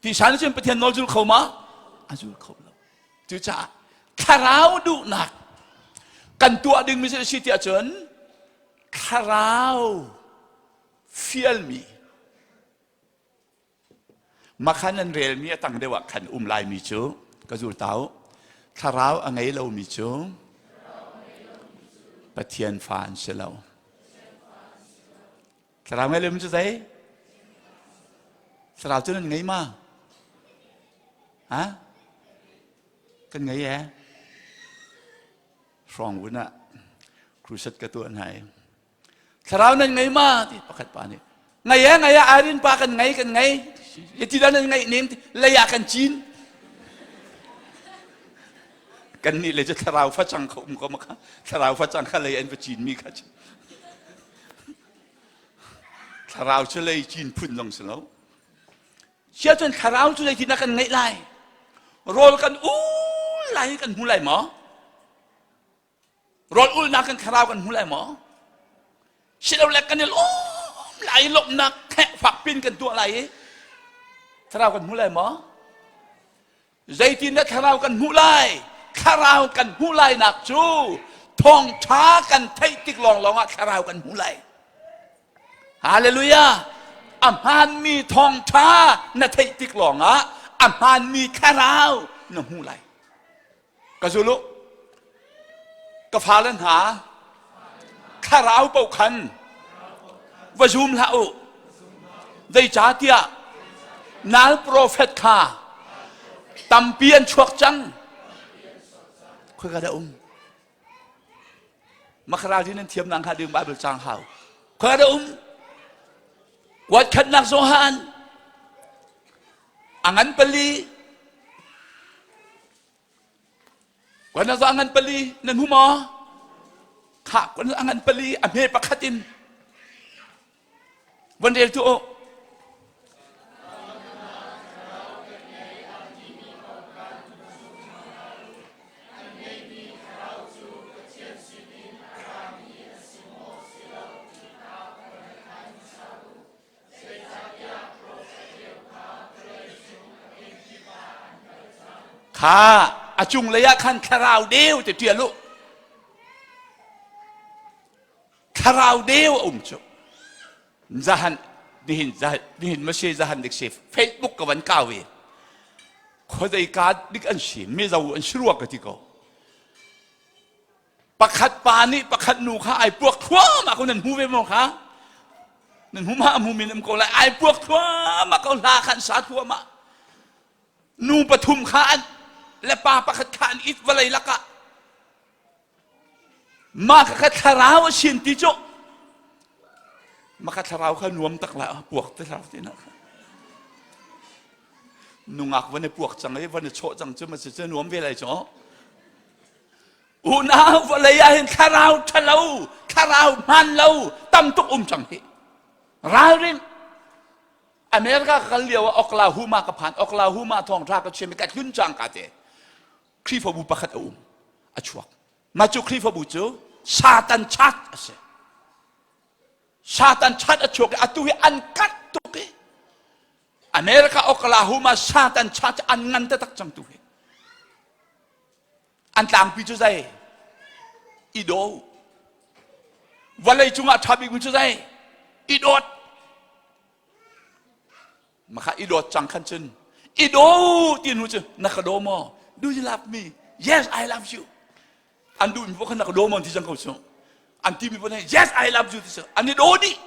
[SPEAKER 1] tisa nih cun Pathian nawl zul kho ma a zul kho lo cucaah thlarau duhnak kan tuah dingmi cu a si tiah cun thlarau fialmi Makhan an relmi a tang deuh ah khan um laimi cu ka zul ta u. Thlarau a ngei lomi cu Pathian fa an si lo. Thlarau ngei lomi cu zei? Thlarau cu nan ngei ma? Ha? Kan ngei e. Hrawng vun ah crusade ka tuah hna i Thlarau nan ngei ma ti pakhat pa nih ngei e ngei e Irene pa kan ngei kan ngei ti dah nan ngeih ning lei ah kan cin kan nih le cu thlarau facang kha um ko ma kha thlarau facang kha lei an va cin mi kha cu thlarau cu lei cin phun zong si lo sia cun thlarau cu zeitin kan ngeih lai rawl kan ul lai kan hmu lai maw Rawl ulnak kan thlarau kan hmu lai maw? Silole kan i lawm lai lawmhnak kheh fak pin kan tuah lai i thlarau kan hmu lai maw? Zeitin dah thlarau kan hmuh lai? Thlarau kan hmuh lai nak cu thawngṭha kan theih tik lawnglawng ah thlarau kan hmu lai. Hallelujah! A hmaanmi thawngṭha na theih tik lawngah a hmaanmi thlarau na hmu lai. Ka zul u. Ka fale hna, thlarau paoh khan va zum hlah u. Zeicahtiah nal profet kha tampi an chuak cang. Khoika dah um? Makharal hi nan thiam nang hnga ding Bible cang hau. Khoika dah um? Kuat khatnak Johan a ngan pali Kuan a ngan pali nan hmu maw? Khah kuan a ngan pali a hme pakhat in von rel tu u. Kha a cunglei ah khan thlarau deu ti ṭial u. Thlarau deu a um cu. Zahan nihin nihin masi zahan dik si Facebook ka van kau i khuadei ka dik an si mizo an si rua ka ti ko. Pakhat pa nih pakhat nu kha ai puak thluahmah ko nan hmu ve maw kha? Nan hmu ma a hmu min um ko lai ai puak thluahmah ko hla khan sa thluahmah. Nu pathum kha an le pa pakhat kha an it vawlei lakah mah kha thlarau a sin ti cu mah kha thlarau kha nuam tak lai puak te thlarau te na kha nungak van i puak cang i van i chawh cang cu ma si cu nuam ve lai cu unau vawlei ah hin thlarau ṭhalo thlarau hmaan lo tam tuk um cang hi ralrin America ka kal lio ah Oklahoma ka phan Oklahoma thawngṭha ka chim i ka tlun cang ka te Khrihfabu pakhat a um a chuak mah cu Khrihfabu cu Satan chat a si Satan chat a chuak i atu hi an karh tuk i America Oklahoma Satan chat an ngan taktak cang tu hi an tlangpi cu zei i daw vawlei cungah ṭha bikmi cu zei i dawt Maka i dawt cang khan cun i daw ti hnu cu na ka daw maw? Do you love me? Yes, I love you. An duhmi paoh khan na ka daw maw ti cang ko cu. An timi paoh nih yes, I love you ti cu an i daw dih.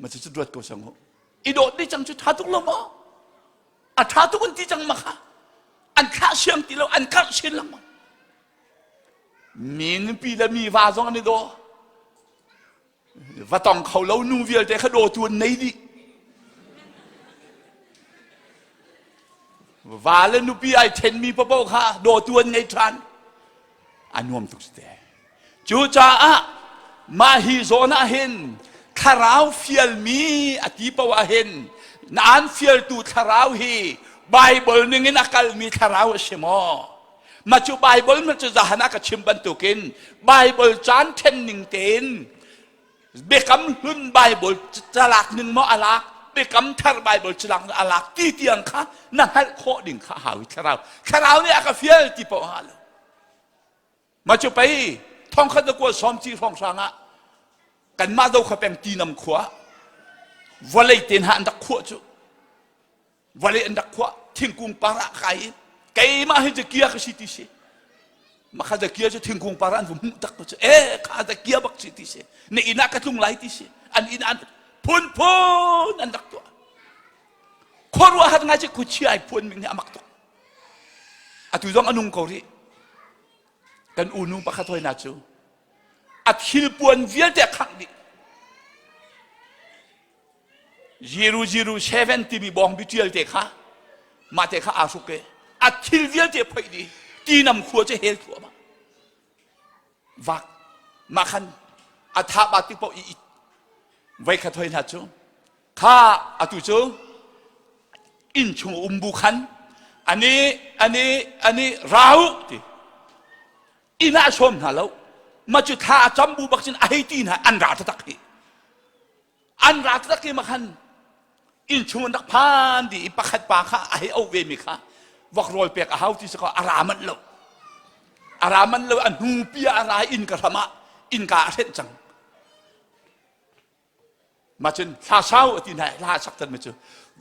[SPEAKER 1] Ma cu cu duat ko sang u. I dawt dih cang cu tha tuk lo maw? A tha tuk an ti cang ma kha. An thlah siang ti lo, an karh chin lengmang. Mi nupi le mi va zong an i daw. Va tong kho lo nu vialte kha dawtu an nei dih. Va le nupi ai ṭhenmi paoh kha dawtu an ngei ṭhan. A nuam tuk si te. Cucaah mah hi zawn ah hin thlarau fialmi a ti paoh ah hin na an fialtu thlarau hi Bible ningin a kalmi thlarau a si maw? Mah cu Bible cu zahan ah ka chim bantukin Bible caan ṭhen ning tein biakam hlun Bible calak ning maw a lak biakam thar Bible calak ning a lak ti tiang kha na hngalh khawh ding kha hau i thlarau thlarau nih a ka fial ti paoh ha lo mah cu pei thongkhat na kual sawm ci hrawnghrang ah kanmah do kha peng ti nam khua vawlei ten ha an rak khuah cu vawlei an rak khuah thingkung par ah kai i keimah hi zakia ka si ti si makha zakia cu thingkung par ah an va hmuh tak cu e kha zakia bak si ti si na inn ah ka tlung lai ti si an inn an phunphun an rak tuah khuaruahhar ngai cu khuachia ai phuan ming hi amak tuk atu zong a nung ko rih kan unu pakhat hoi na cu a thilpuan vialte a khangh dih 007 timi bawngbi ṭial te kha mah te kha aa hruk i a thil vialte phoih dih tinam khua cu hel thluahmah vak mah khan a tha ba tik paoh i it voi khat hoi hna cu kha atu cu inn chung um bu khan ani ani ani rau ti inn ah sawm hna lo ma cu thla a cam bu bak cun a hei ti hna an ra taktak hi An ra taktak i khan inn chung an rak phan dih i pakhat pa kha a hei auh ve mi kha vok rawl pek a hau ti si kaw a ra manh lo. A ra manh lo a hnu pi ah a ra i inn ka hram ah innka a hrenh cang. Mah cun hla sau a ti hna hla a sak mi cu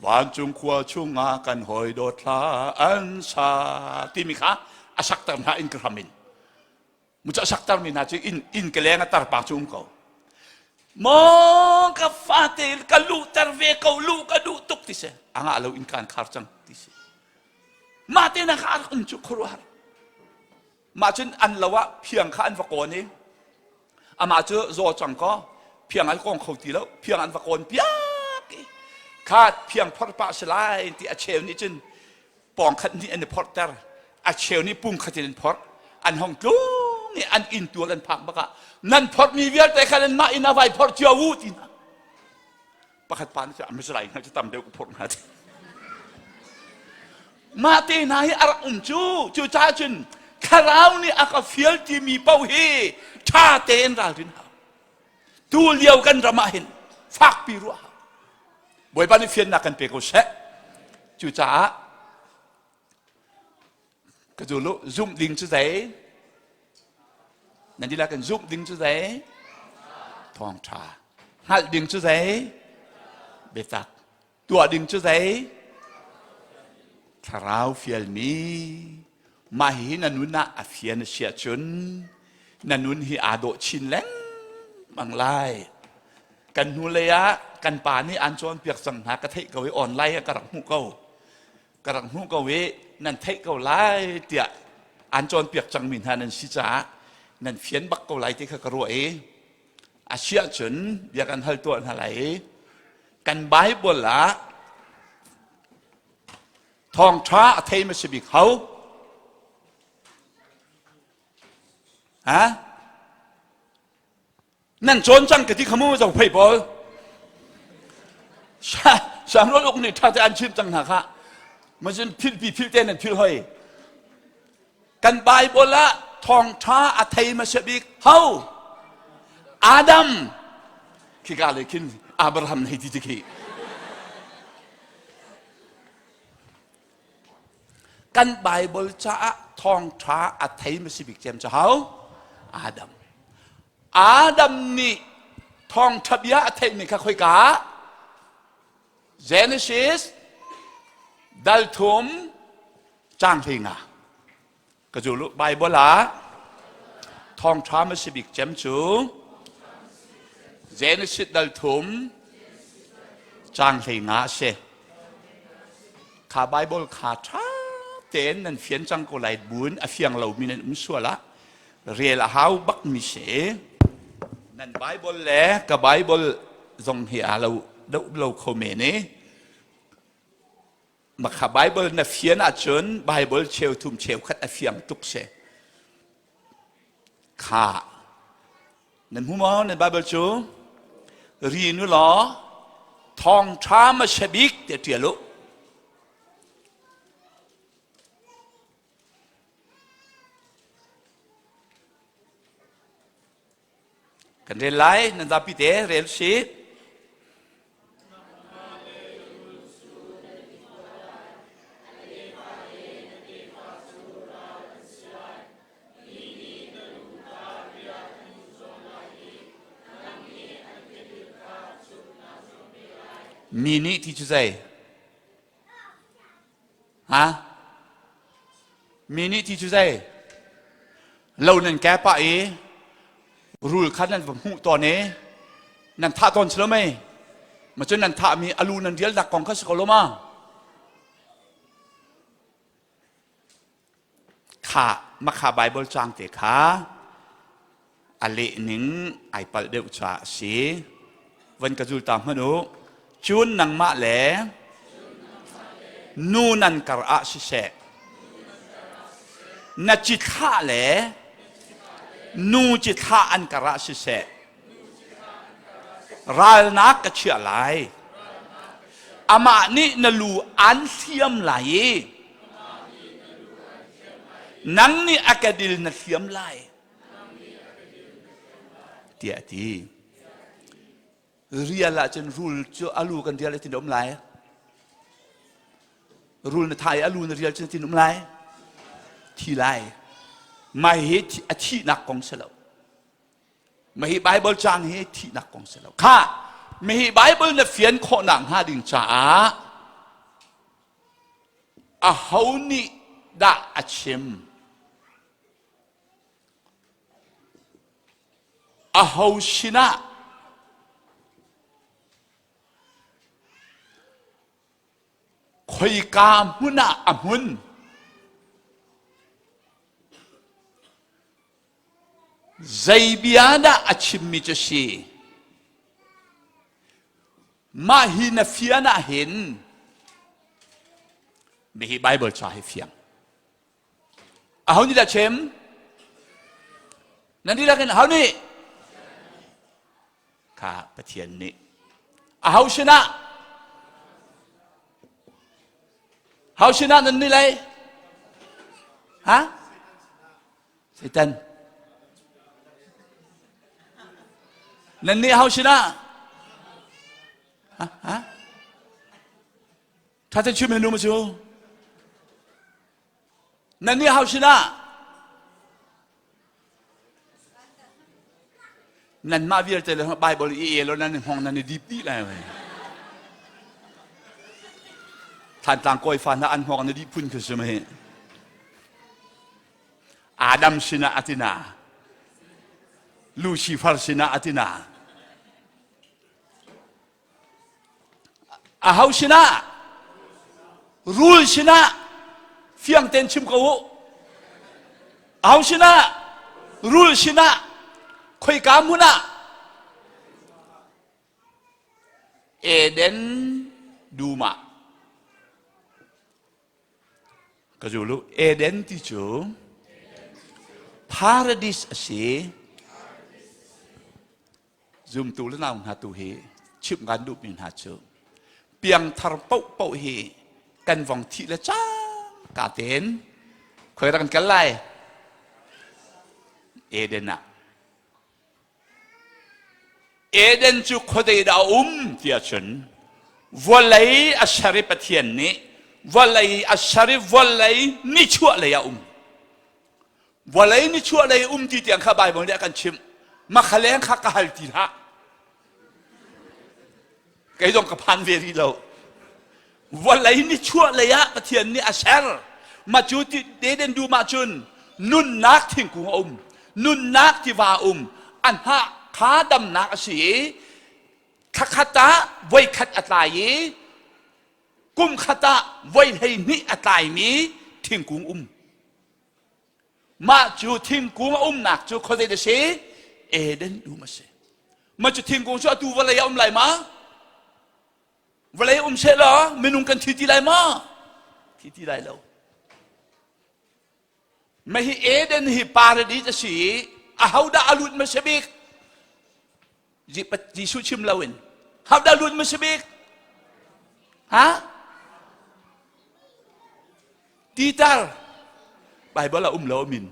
[SPEAKER 1] vancung khua chungah kan hawi dawt hla an sa timi kha a sakter hna inn ka hram in. Muca saktermi hna cu inn inn ka leng a tarpa cu um ko. Maw ka fate ka luhter ve ko luh ka duh tuk ti si. A ngah lo inn kaan khar cang ti si. Mah te na kha um cu khuaruahhar. Mah cun an lo ah phiang kha an va kawn i amah cu zaw cang kaw phiang an kong kho ti lo phiang an va kawn piak i kha phiang phorh pah si lai ti a cheu nih cun pawng khat nih an i phorhter a cheu nih pum khat in an phorh an hong tlung i an inn tual an phak bak ah nan phorhmi vialte kha nan mah inn ah vai phorh cio u ti hna pakhat pa nih cun a lai hna cu tam deuh ka phorh hna ti mah te hna hi a rak um cu cu caah cun thlarau nih a ka fial timi paoh hi ṭha tein ralrin hau tu lio kan ram ah hin fakpi ruah hau Bawipa nih fiannak kan pe ko seh. Cucaah ka zul u, zumh ding cu zei? Nan dihlak in zumh ding cu zei? Thawngṭha. Hngalh ding cu zei? Biatak. Tuah ding cu zei? Thlarau fialmi. Mah hi na nun ah a fian a si ahcun na nun hi aa dawh chin lengmang lai. Kan hnulei ah kan pa nih an cawnpiak cang hna ka theih ko i online ah ka rak hmuh ko. Ka rak hmuh ko i nan theih ko lai tiah an cawnpiak cangmi hna nan si caah nan fian bak ko lai ti kha ka ruah i a si ahcun bia kan hal tuah hna lai i kan Bible ah thawngṭha a thei hmasa bik ho? Ha? Nan cawn cang ka ti kha mu zo phei pawl. Samuel uk nih ṭha te an chim cang hna kha. Macun philpi phil te nan phil hoi. Kan Bible ah thawngṭha a thei hmasa bik ho? Adam. Khika le khin Abraham hei ti ti khi. Kan Bible caah thawngṭha a thei hmasa bik cem cu ho? Adam. Adam nih thawngṭha bia a theihmi kha khoika? Genesis dal thum caang 15. Ka zul u. Bible ah thawngṭha hmasa bik cem cu Genesis dal thum caang 15 a si. Kha Bible kha ṭha tein nan fian cang ko lai buin a fiang lomi nan um sual ah rel a hau bakmi si. Nan Bible le ka Bible zong hi aa lo deuh lo kho men i Makha Bible na fian ahcun Bible cheuthum cheukhat a fiang tuk si. Kha nan hmu maw nan Bible cu ri nu law thawngṭha hmasa bik te ṭial u. Kan rel lai nan zapi te rel si. Mi nih ti cu zei? Ha? Mi nih ti cu zei? Lo nan ke pah i rul kha nan va hmuh tawn i nan thah tawn si lo mei? Ma cun nan thahmi alu nan rial dak kong kha si ko lo ma? Kha makha Bible caang te kha a leh ning ai palh deuh caah a si. Van ka zul ta hmanh u. Cun nangmah le nu nan kar ah siseh, na cithlah le nu cithlah an kar ah siseh, ralnak ka chiah lai. Amah nih na lu an hliam lai i nang nih a kedil na hliam lai. Tiah a ti. Rial ahcun rul cu a lu kan rial tin um lai. Rul na thai a lu na rial cu tin um lai. Thi lai. Mai hi a thihnak kong si lo. Mah hi Bible caang hi thihnak kong si lo. Kha, mi hi Bible na fian khawhnak hnga ding caah aho nih dah a chim? Aho sinah khoika hmun ah a hmun? Zei bia dah a chimmi cu si? Mah hi na fian ah hin mihi Bible ca hi fiang. Aho nih dah chim? Nan dihlak in aho nih? Kha Pathian nih. Aho sinah? Ho sinah nan nih lei? Ha? Satan. Nan nih ho sinah? Ha? Ha? Tha te chim henu ma cu? Nan nih ho sinah? Nanmah vialte le Bible i el nan i hmong nan i dip dih lai. Thantlang kawifa hna an hngawng na dih phun khi si mei. Adam sinah atina. Lucifer sinah atina. Aho sinah? Rul sinah fiang tein chim ko u. Aho sinah? Rul sinah khoika hmun ah? Eden dum ah. Ka zul u. Eden ti cu paradis a si. Zumtu le nau hna tu hi chimh kan duhmi hna cu piangthar paohpaoh hi kan vong thih le cangka tein khoi rak kan kal lai? Eden ah. Eden cu khuadei dah a um tiah cun vawlei a ser i Pathian nih vawlei a ser i vawlei nichuah lei ah um. Vawlei nichuahlei um ti tiang kha Baibal nih a kan chimh. Makhaleng kha ka hal ti hlah. Kei zong ka phan ve rih lo. Vawlei nichuahlei ah Pathian nih a ser. Ma cu ti Eden dum ahcun nunnak thingkung a um. Nunnak tiva a um. A hnah kha damnak a si i thlakhat ah voikhat a tlai i kum khat ah voi 12 a tlaimi thingkung um. Mah cu thingkung a umnak cu khuazei a si? Eden dum a si. Mah cu thingkung cu atu vawlei ah um lai ma? Vawlei um seh law minung kan thi ti lai ma? Thi ti lai lo. Mah hi Eden hi paradis a si i ahodah a lut hmasa bik? Jesuh chim loin hodah lut hmasa bik? Ha? Peter Bible a um lo min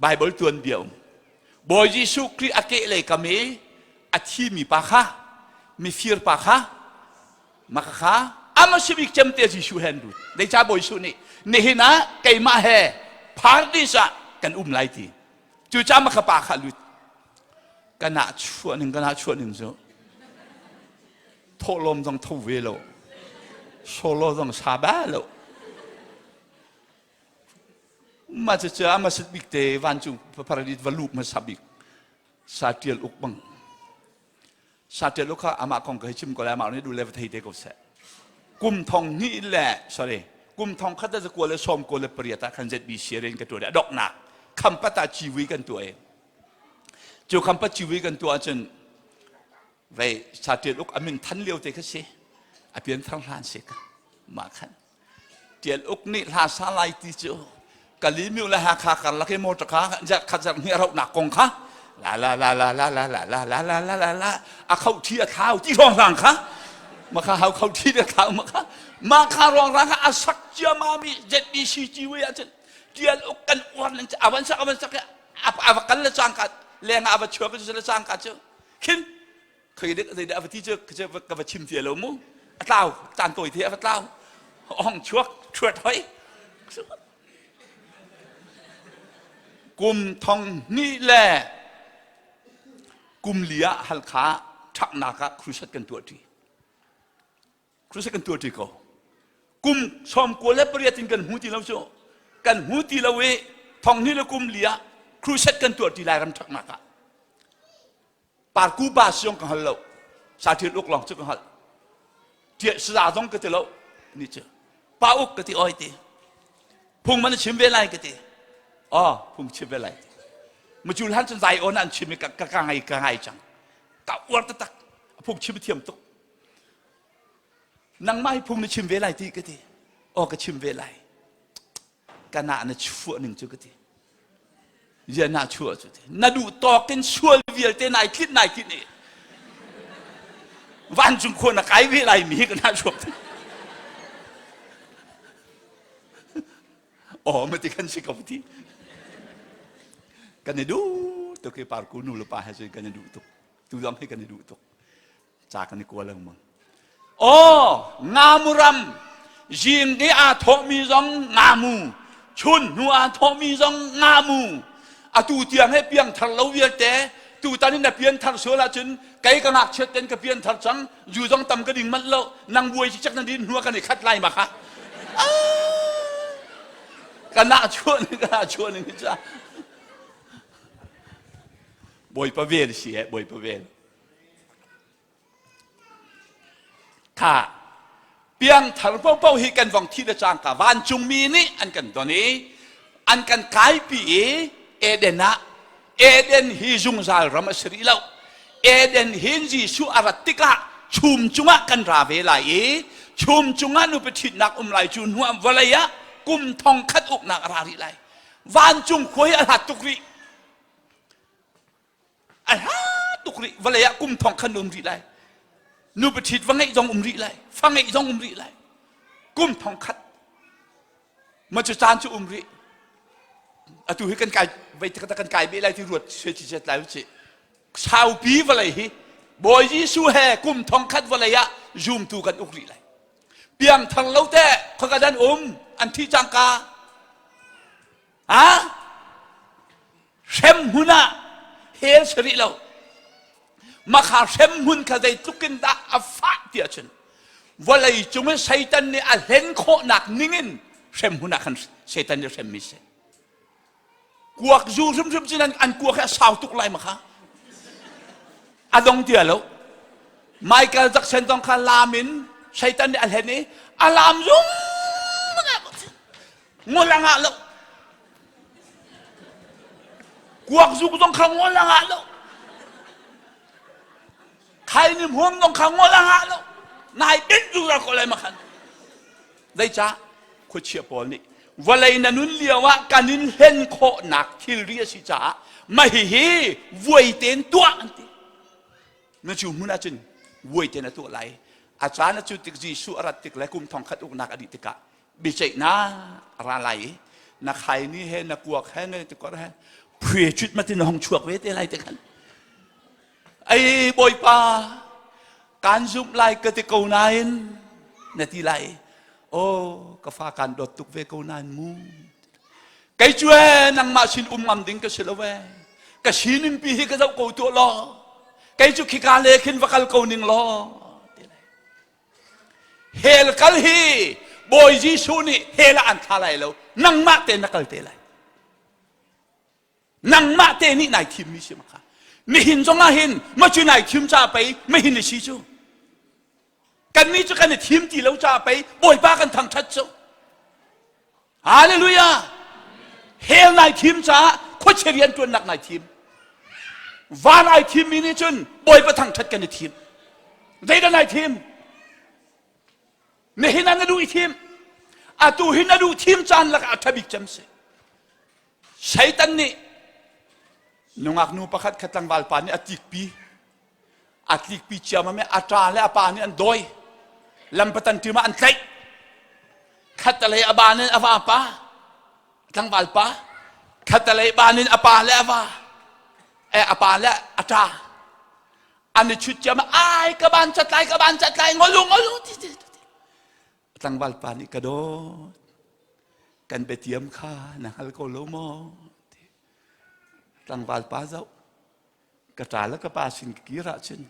[SPEAKER 1] Bible tuanbia um Bawi Jesuh Khrih a kehlei kam i a thimi pa kha mifir pa kha maka kha ama si bik cem te Jesuh he an lut zeica Bawi Jesuh nih nihin ah keimah he paradis ah kan um lai ti cucaah maka pa kha lut kana chuah ning kana chuah ning cu thawhlawm zong tho ve lo solo zong sa ba lo mah cucu a hmasat bik te vancung paradis va luh hmasa bik sa tial uk bang sa tial uk kha amah kong ka hei chim ko lai amah nih duh le va thei te ko seh kum thong hnih le sorry kum thong khat le zakua le sawm ko le pariat ah khan ZBC rian ka tuah a doknak khampat ah ciwi kan tuah i cu khampat ciwi kan tuah ahcun vei sa tial uk a min than lio te kha si a pian thar hlan si ka mah khan tial uk nih hla sa lai ti cu Kalimiu le Hakha karlak i motor kha zarh khat zarh hnih a rauhnak kong kha la la la la la la la la la la la la la a kho thi a thlau ti ruang rang kha ma kha hau kho thi a thlau ma kha ma kha ruang rang kha a sak ciama mi ZBC ciwi ah cun tial uk kan uar ning avan sak avan sak a va kal le cangka leng ah a va chuak cu le cangka cu khin khoi dek zei dah a va ti cu ka va chim ti lo mu a tlau caan tawi te a va tlau ong chuak chuat hoi kum thong hnih le kum li ah Halkha ṭhaknak ah crusade kan tuah ṭi crusade kan tuah ṭi ko kum sawm kua le pariat in kan hmu ti lo cu kan hmu ti lo i thong hnih le kum li ah crusade kan tuah ṭi Lairam ṭhaknak ah Parku ba siong ka hal lo. Saṭil uk lawng cu ka hngalh. Ṭial saza zong ka ti lo. Ni cu. Pa uk ka ti oi ti. Phung man chim ve lai ka ti. Oh, phung chim ve lai ti. Macul han cun zai on an chim i ka ka ngai ka ngai cang. Ka uar taktak. Phung chim thiam tuk. Nangmah hi phung na chim ve lai ti ka ti. Oh, ka chim ve lai. Kana na chuah ning cu ka ti zia na chuah cu ti na duh tawk in sual vialte nai tlinh nai tlinh i vancung khua na kai ve lai mi hi ka na chuak aw ma ti kan si ko ti kan i duh tuk i parku nu le pa he cun kan i duh tuk tu zong hi kan i duh tuk ca kan i kua lengmang. Aw, ngamu ram zing i aa thawhmi zong ngamu, chun hnu aa thawhmi zong ngamu. Atu tiang he piangthar lo vialte Tutan in na pianthar sual ahcun kei ka ngakchiat ten ka pianthar cang, zu zong tam ka ding manh lo, nang buai cikcek na din hnu ah kan i khat lai ma kha. Ka nah chuah ning ka nah chuah ning ca. Bawipa vel si he, Bawipa vel. Kha piangthar paohpaoh hi kan vong thi le cangka vancungmi nih an kan don i an kan kaipi i Eden ah Eden hi zungzal ram a si rih lo. Eden hin Jesuh a rat tikah chum cungah kan ra ve lai i chum cungah nupi ṭhitnak um lai cu hnu ah vawlei ah kum thong khat uknak a ra rih lai. Vancung khua hi a hlat tuk rih. A hla tuk rih vawlei ah kum thong khan um rih lai nupi ṭhit va ngeih zong um rih lai fa ngeih zong um rih lai kum thong khat ma cu caan cu um rih atu hi kan kai vei tak kan kai be lai ti ruat sui chi chet lai uci saupi vawlei hi Bawi Jesuh he kum thong khat vawlei ah zumtu kan uk rih lai piangthar lo te khoka dan um an thi cangka ha Hremhmun ah hell si rih lo. Makha hremhmun kha zeitluk in dah a fah ti ahcun vawlei cung i Satan nih a hlen khawhnak ningin hremhmun ah khan Satan nih hremmi si. Kuak zu hrimhrim cun an, an kuak hi a sau tuk lai makha. A dong tia lo. Michael Jackson zong kha lam in Satan nih a hlen i a lam zung ngol a ngah lo kuak zuk zong kha ngol a ngah lo khaini hmuam zong kha ngol a ngah lo nai bit zungzal ko lai makhan zeicah khuachia pawl nih vawlei na nun lio ah kan in hlen khawhnak thilri a si caah mah hihi vuai tein tuah an ti Na cu hmun ahcun vuai tein a tuah lai. A caan a cu tik Jesuh a rat tik le kum thong khat uknak a dih tikah biaceihnak a ra lai i na khaini he na kuak he na tikor he phui cut ma tin hong chuak ve te lai te khan ei bawipa kan zumh lai ka ti ko nain na ti lai oh ka fa kan dawt tuk ve ko nain mu Kei cu ee nangmah sin um ngam ding ka si lo ee. Ka sining pi hi ka zoh ko tuah law. Kei cu khika le khin va kal ko ning law. Hell kal hi Bawi Jesuh nih hell ah an thla lai lo. Nangmah te na kal te lai. Nangmah te nih nai thimmi si makha. Nihin zong ah hin ma cu nai thim ca pei mahin i si cu. Kannih cu kan i thim ti lo ca pei Bawipa kan thangṭhat cu. Hallelujah! Hell nai thim caah khuachia rian ṭuannak nai thim. Van ai thimmi nih cun Bawipa thangṭhat kan i thim. Zeidah nai thim? Nihin ah na duh i thim. Atu hi na duh thim caan lakah a ṭha bik cem si. Satan nih nungak nu pakhat kha tlangval pa nih a tikpi. A tlikpi ciammam i a ṭa le a pa nih an dawi. Lampatan ṭim ah an tlaih. Khattalei a ban in a vapa, tlangval pa, khattalei ban in a pa le a va, eh, a pa le a ṭa. An i chut ciammam ai ka ban catlai ka ban catlai ngol u ngol u ti ti ti. Tlangval pa nih ka dawt kan biatiam kha na hngal ko lo maw ti. Tlangval pa zoh ka ṭa le ka pa sin ka kir ahcun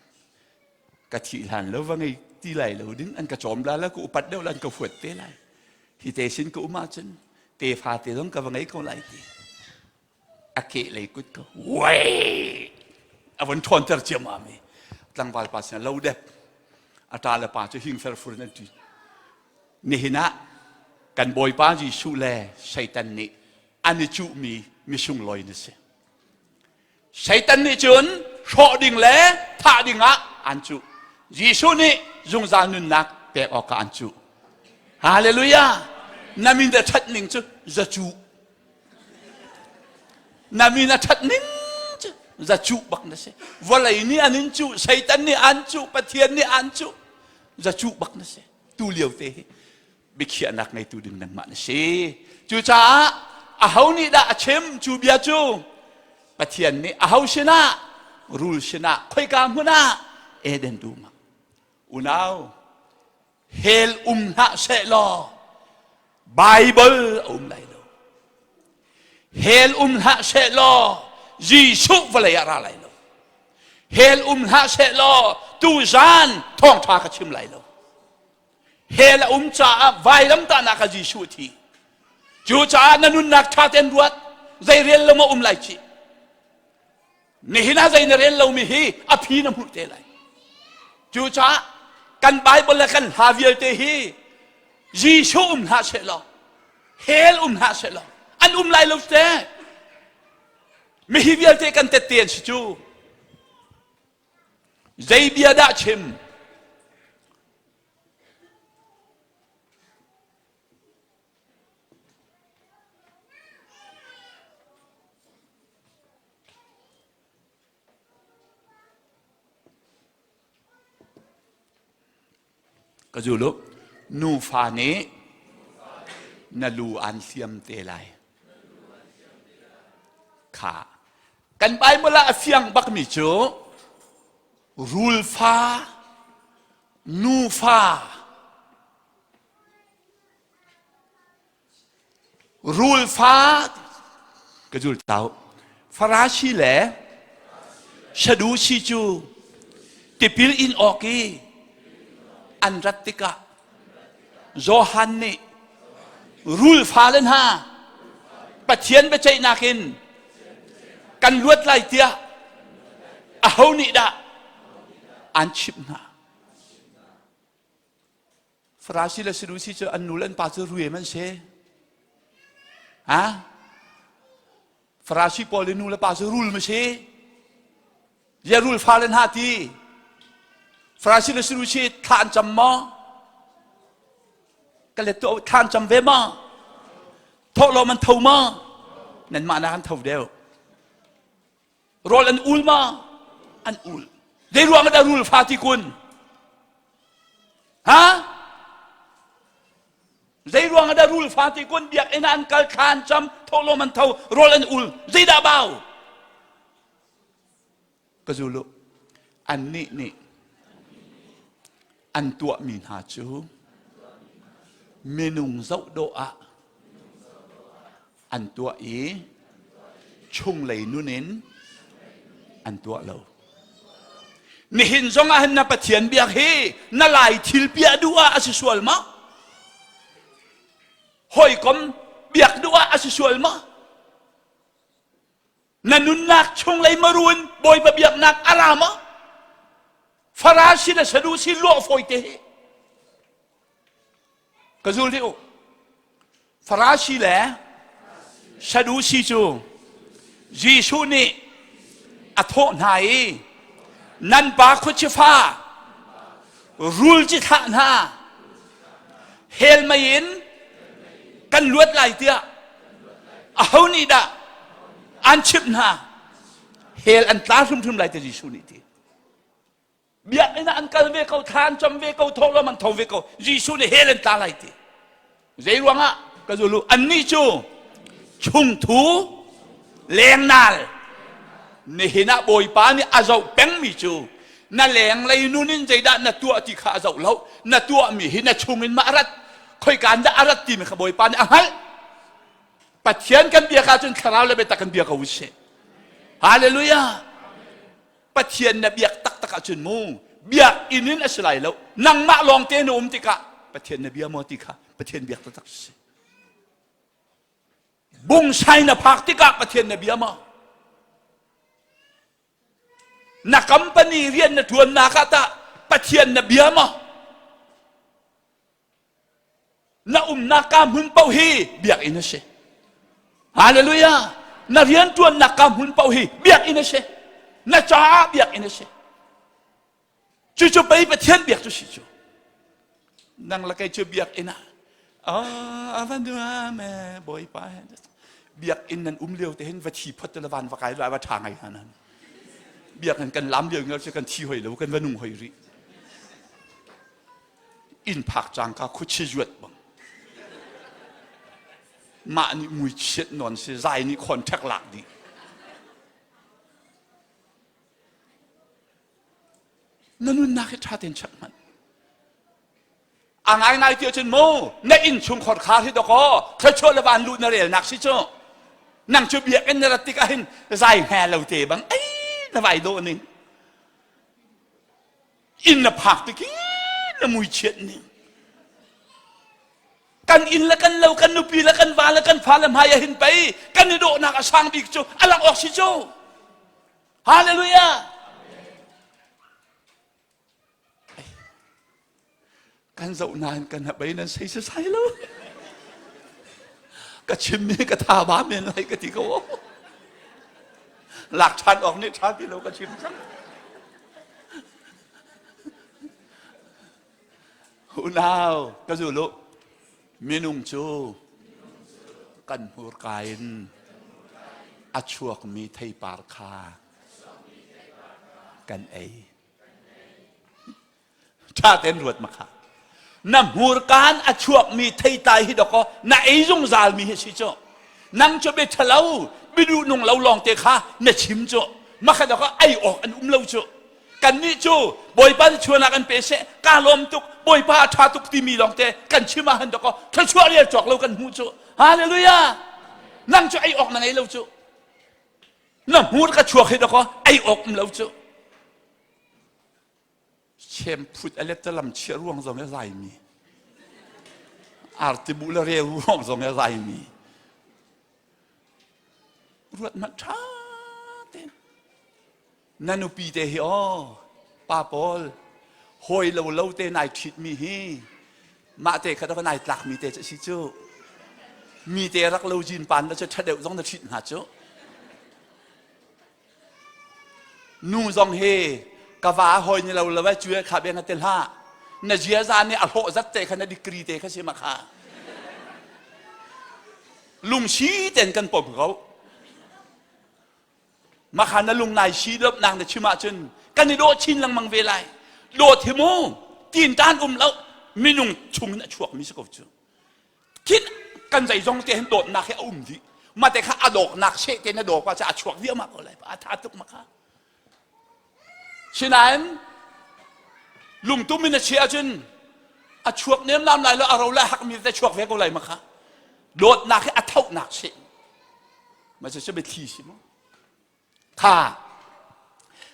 [SPEAKER 1] ka thih hlan lo va ngei ti lai lo ding an ka cawm la le ka upat deuh la an ka huat te lai hi te sin ka um ahcun tefa te zong ka va ngei ko lai ti a ke lei kut ka wei a von ṭhawnter ciammam i tlangval pa sin lo dep a ṭa le pa cu hing ferfur in an ṭi nihin ah kan bawipa Jesuh le Satan nih an i cuhmi misunglawi na si Satan nih cun hrawh ding le thah ding ah an cuh. Jesuh nih zungzal nunnak pek awkah an cuh. Hallelujah! Na min a ṭhat ning cu zacuh. Na min a ṭhat ning cu zacuh bak na si. Vawlei nih an in cuh, Satan nih an cuh, Pathian nih an cuh. Zacuh bak na si. Tu lio te hi biakhiahnak ngeitu ding nangmah na si. Cucaah aho nih dah a chim cu bia cu? Pathian nih aho sinah rul sinah khoika hmun ah Eden dum ah unau hell um hlah seh law Bible a um lai lo. Hell um hlah seh law Jesuh vawlei ah ra lai lo. Hell um hlah seh law tuzan thawngṭha ka chim lai lo. Hell a um caah vailamtahnak ah Jesuh a thi. Cucaah na nunnak ṭha tein ruat, zei rel lo ma um lai ci. Nihin ah zei na rel lomi hi a phi na hmuh te lai. Cucaah kan Bible le kan hla vialte hi Jesuh um hlah seh law, hell um hlah seh law, an um lai lo te. Mihi vialte kan tette an si cu. Zei bia dah chim? Ka zul u. Nufa nih na lu aan hliam te lai. Kha. Kan Bible ah a fiang bakmi cu rulfa, nufa, Rulfa ka zul tau. Farasi le Sadusi cu tipil in awk i an rat tikah Johan nih rulfa le hna Pathian biaceihnak in kan luat lai tiah aho nih dah an chimh hna. Farasi le Sadusi cu an nu le an pa cu ruem an si. Ha? Farasi pawl i nu le pa cu rul ma si. Zia rul fale hna ti. Farasi le Sadusi thla an cam maw? Ka let tu thla an cam ve maw? Thawhlawm an tho maw? Nanmah nak an tho deuh. Rawl an ul ma? An ul. Zei ruang ah dah rul fa ti kun? Ha? Zei ruang ah dah rul fa ti kun? Biakinn ah an kal, thla an cam, thawhlawm an tho, rawl an ul. Zeidah bau? Ka zul u. Annih nih an tuahmi hna cu minung zoh dawh ah an tuah i chunglei nun in an tuah lo. Nihin zong ah hin na Pathian biak hi na lai thil piah duh ah a si sual ma? Hawikom biak duh ah a si sual ma? Na nunnak chunglei maru in Bawipa biaknak a ra ma? Farasi le Sadusi luah fawi te hi. Ka zul dih u. Farasi le Sadusi cu Jesuh nih a thawh hna i nan pa khuachifa rul ci thlah hna hell mei in kan luat lai tiah aho nih dah an chimh hna hell an tla hrimhrim lai ti Jesuh nih ti Biakinn ah an kal ve ko, thla an cam ve ko, thawhlawm an tho ve ko. Jesuh nih hell an tla lai ti. Zei ruangah ka zulu annih cu chungthu lengnal nihin ah Bawipa nih a zoh pengmi cu na lenglei nun in zeidah na tuah ti kha a zoh lo na tuahmi hi na chungin ma a rat khoika in dah a rat timi kha Bawipa nih a hngalh Pathian kan biak ahcun thlarau le biatak kan bia ko usih Hallelujah Pathian na biak taktak ahcun mu biakinn in a si lai lo nangmah lawng te na um tikah Pathian na bia maw ti kha Pathian biak taktak si bungsai na phak tikah Pathian na bia maw na company rian na tuannak ah tah Pathian na bia maw Na umnak ka hmun paoh hi biakinn a si. Hallelujah. Na rianṭuannak ka hmun paoh hi biakinn a si. Na caah biakinn a si. Cucu pei Pathian biak cu si cu. Nang le kei cu biakinn ah oh, van duam e Bawipa biakinn nan um lio te hin va thi phot te le van va kai la va ṭha ngai hna nan. Biakinn kan lam lio ngel cu kan thi hoi lo kan va nung hoi rih. Inn phak cangka khuachi zuat bang mah nih mui chiat nawn si zai nih khawn ṭhek lak dih na nunnak hi ṭha tein check hmanh a ngaingai ti ahcun mu na inn chungkhar khar hi dawkaw thluachuah le van luh na relnak si cu nang cu biakinn na rat tikah hin zai hnga lo te bang ei na vai dawh ning. Inn na phak tik i na mui chiat ning. Kan inn le kan lo, kan nupi le kan va le kan fa le hmai ah hin pei kan i dawhnak a sang bik cu a lang awk si cu. Hallelujah! Kan zoh nain kan hnabei nan sei sasai lo. Ka chimmi ka tha ba men lai ka ti ko. Lak ṭhan awk nih ṭha ti lo ka chim cang. Unau ka zulu minung cu kan hmurka in a chuakmi theipar kha kan ei. Ṭha tein ruat ma kha. Na hmurkaan a chuakmi theitlai hi dawkaw na ei zungzalmi hi si cu. Nang cu bia ṭhalo, biaduh nung lo lawngte kha na chim cu. Makha dawkaw ei awk an um lo cu. Kannih cu Bawipa nih chuanak an pe seh, kaa lawm tuk, Bawipa a ṭha tuk timi lawngte kan chim ah han dawkaw thluachuah rial cawk lo kan hmuh cu. Hallelujah! Nang cu ei awk na ngei lo cu. Na hmur ka chuak hi dawkaw ei awk um lo cu. Chemphut a let lam chia ruang zong i zaimi artibu le reu ruang zong i zaimi ruat hmanh ṭha tein na nupi te hi aw pa pawl hawi lo lo te nai ṭhitmi hi mah te kha dah nai tlakmi te cu si cu mi te rak lo jin pan la cu ṭha deuh zong na ṭhit hnga cu Nu zong hi ka va hawi ni lo lo ai cu kha beng te hlah. Na ziaza nih a hlawh zat te kha na degree te kha si ma kha. Lungsi ten kan pom ko. Makha na lung nai si lop nang na chim ahcun kan i dawh chin lengmang ve lai. Dawt hi mu tin tan um lo minung chung in a chuak mi si ko cu. Thin kan zeizong te hin dawtnak hi a um dih. Mah te kha a dawknak seh te na daw kwa ca a chuak diahmah ko lai. A tha tuk ma kha. Sinain lungtum in a chiah ahcun a chuak nem lam lai lo a ro lai hakmi te chuak ve ko lai ma kha. Dawtnak hi a thohnak seh. Ma cu biathli si mu. Kha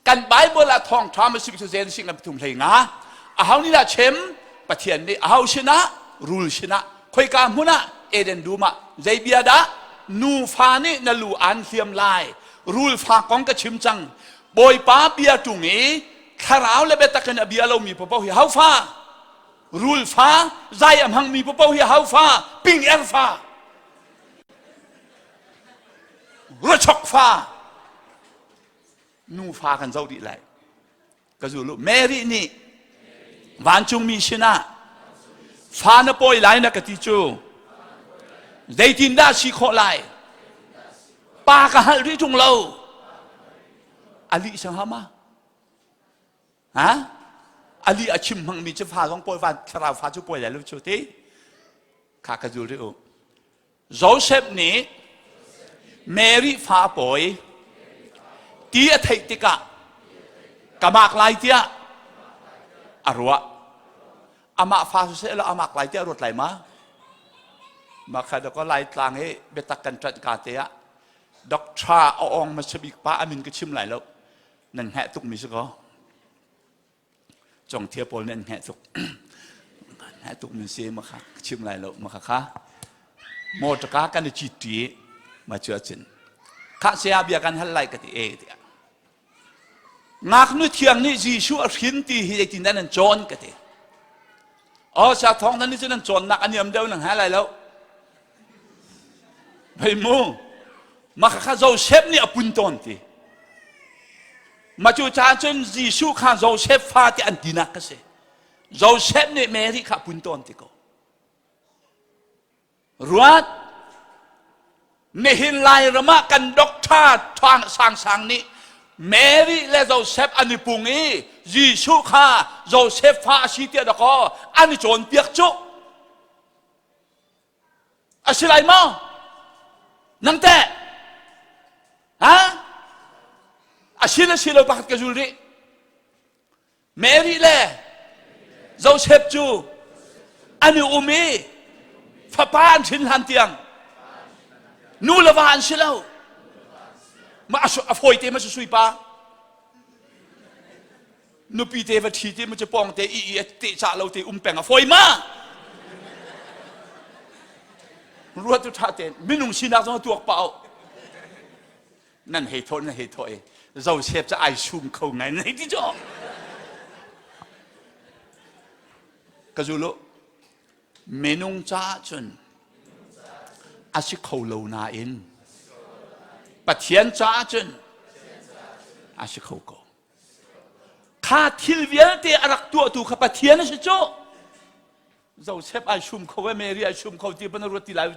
[SPEAKER 1] kan Bible ah thawngṭha ma sim cu zen sing lam thum hlei nga aho nih dah chim Pathian nih aho sinah rul sinah khoika hmun ah Eden dum ah zei bia dah nufa nih na lu an hliam lai rul fa kong ka chim cang Bawipa bia ṭung i thlarau le biatak in a bia lomi paoh hi haufa rul fa zai a hmangmi paoh hi haufa ping er fa Ruachok fa nufa kan zoh dih lai ka zulu Mary nih vancungmi sinah fa na pawi lai na ka ti cu zeitindah si khawh lai pa ka halh rih ṭung lo a lih sang hama ha ali a chim hmangmi cu fa zong pawi van thlarau fa cu pawi lai lo cu ti kha ka zul rih u Joseph nih Mary fa a pawi ti a theih tikah ka mak lai tiah a ruah. Amah fa siseh law a mak lai tiah a ruat lai ma? Makha dawkaw Laitlang i biatak kan ṭanh ka te ah Doctor a awng hmasa bik pa a min ka chim lai lo. Nan hngeh tukmi si kaw. Congthia pawl nih an hngeh tuk. Hngeh tuk min si ma kha chim lai lo ma kha kha. Motor kan i cit ṭi ma cu acin. Kha saya bia kan hal lai ka ti e tiah. Ngaknu thiang nih Jesuh a hrin ti hi zeitin dah nan cawn ka ti. Oh, sia thawng nan nih cun nan cawnnak a niam deuh nan hal lai lo. Hei mu, mah kha Joseph nih a pun tawn ti. Mah cu caan cun Jesuh kha Joseph fa ti an tinak ka si. Joseph nih Mary kha a pun tawn ti ko. Ruat, nihin Lairam ah kan doctor sang sang nih Mary le Joseph an i pung i Jesuh kha Joseph fa a si tiah dakaw an i cawnpiak cu. A si lai maw? Nang teh? Ha? A si le si lo pakhat ka zul rih. Mary le Joseph cu an i um i fapa an hrin hlan tiang nu le va an si lo. Ma a fawi te ma si sui pa. Nupi te va ṭhi te mu cu pawng te i i te cah lo te um peng a fawi ma? Ruat tu ṭha tein minung sinak zong a tuak pah Nan hei thawh nan hei thawh i Joseph cu ai sum kho ngai nan hei ti cu. Ka zulu minung caah cun a si kho lo nain Pathian caah cun a si kho ko. Kha thil vialte a rak tuahtu kha Pathian a si cu. Joseph ai sum kho e Mary ai sum kho ti ban ruat ti lai u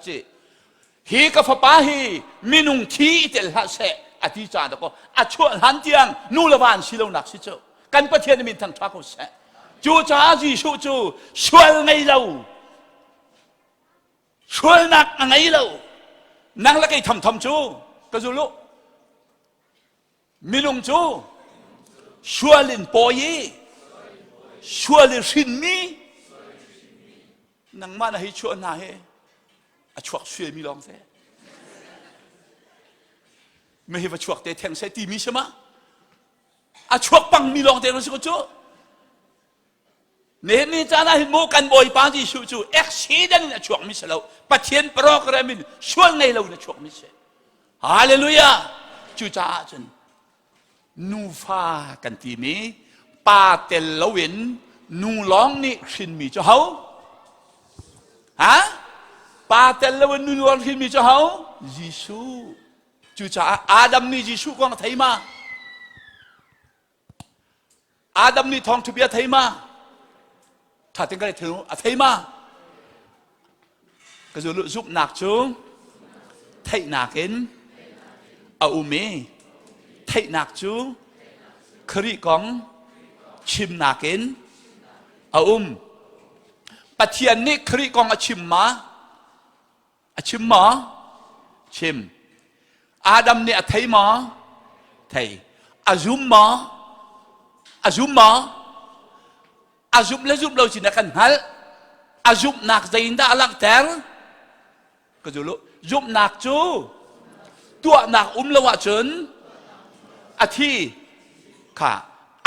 [SPEAKER 1] Hi ka fapa hi minung thi i tel hlah seh a ti ca dakaw a chuah hlan tiang nu le va an si lonak si cu kan Pathian min thang ṭha ko seh. Cucaah Jesuh cu sual ngei lo sualnak a ngei lo nang le kei thamtham cu ka zul u Minung cu sual in pawi i sual i hrinmi nangmah na hei chuah hna hi a chuak suaimi lawng te. Mi hi va chuak te theng seh timi si ma? A chuak pangmi lawng te si ko cu. Nihin ni caan ah hin mu kan Bawipa Jesuh cu accident in a chuakmi si lo. Pathian program in sual ngei lo in a chuakmi si. Hallelujah! Cucaah cun nufa kan timi pa tel loin nu lawng nih hrinmi cu ho? Ha? Pa tel loin nu lawng hrinmi cu ho? Jesuh. Cucaah Adam nih Jesuh kong a thei ma? Adam nih thawngṭha bia thei ma? Ṭha tein ka thei a thei ma? Ka zul zumhnak cu theihnak in a um i theihnak cu Khrih kong chimnak in a um. Pathian nih Khrih kong a chim ma? A chim maw? Chim. Adam nih a thei maw? Thei. A zum maw? A zum maw? A zumh le zumh lo sin a kan hngalh. A zumhnak zeiindah a langhter? Ka zul u. Zumhnak cu tuahnak um lo ahcun a thi. Kha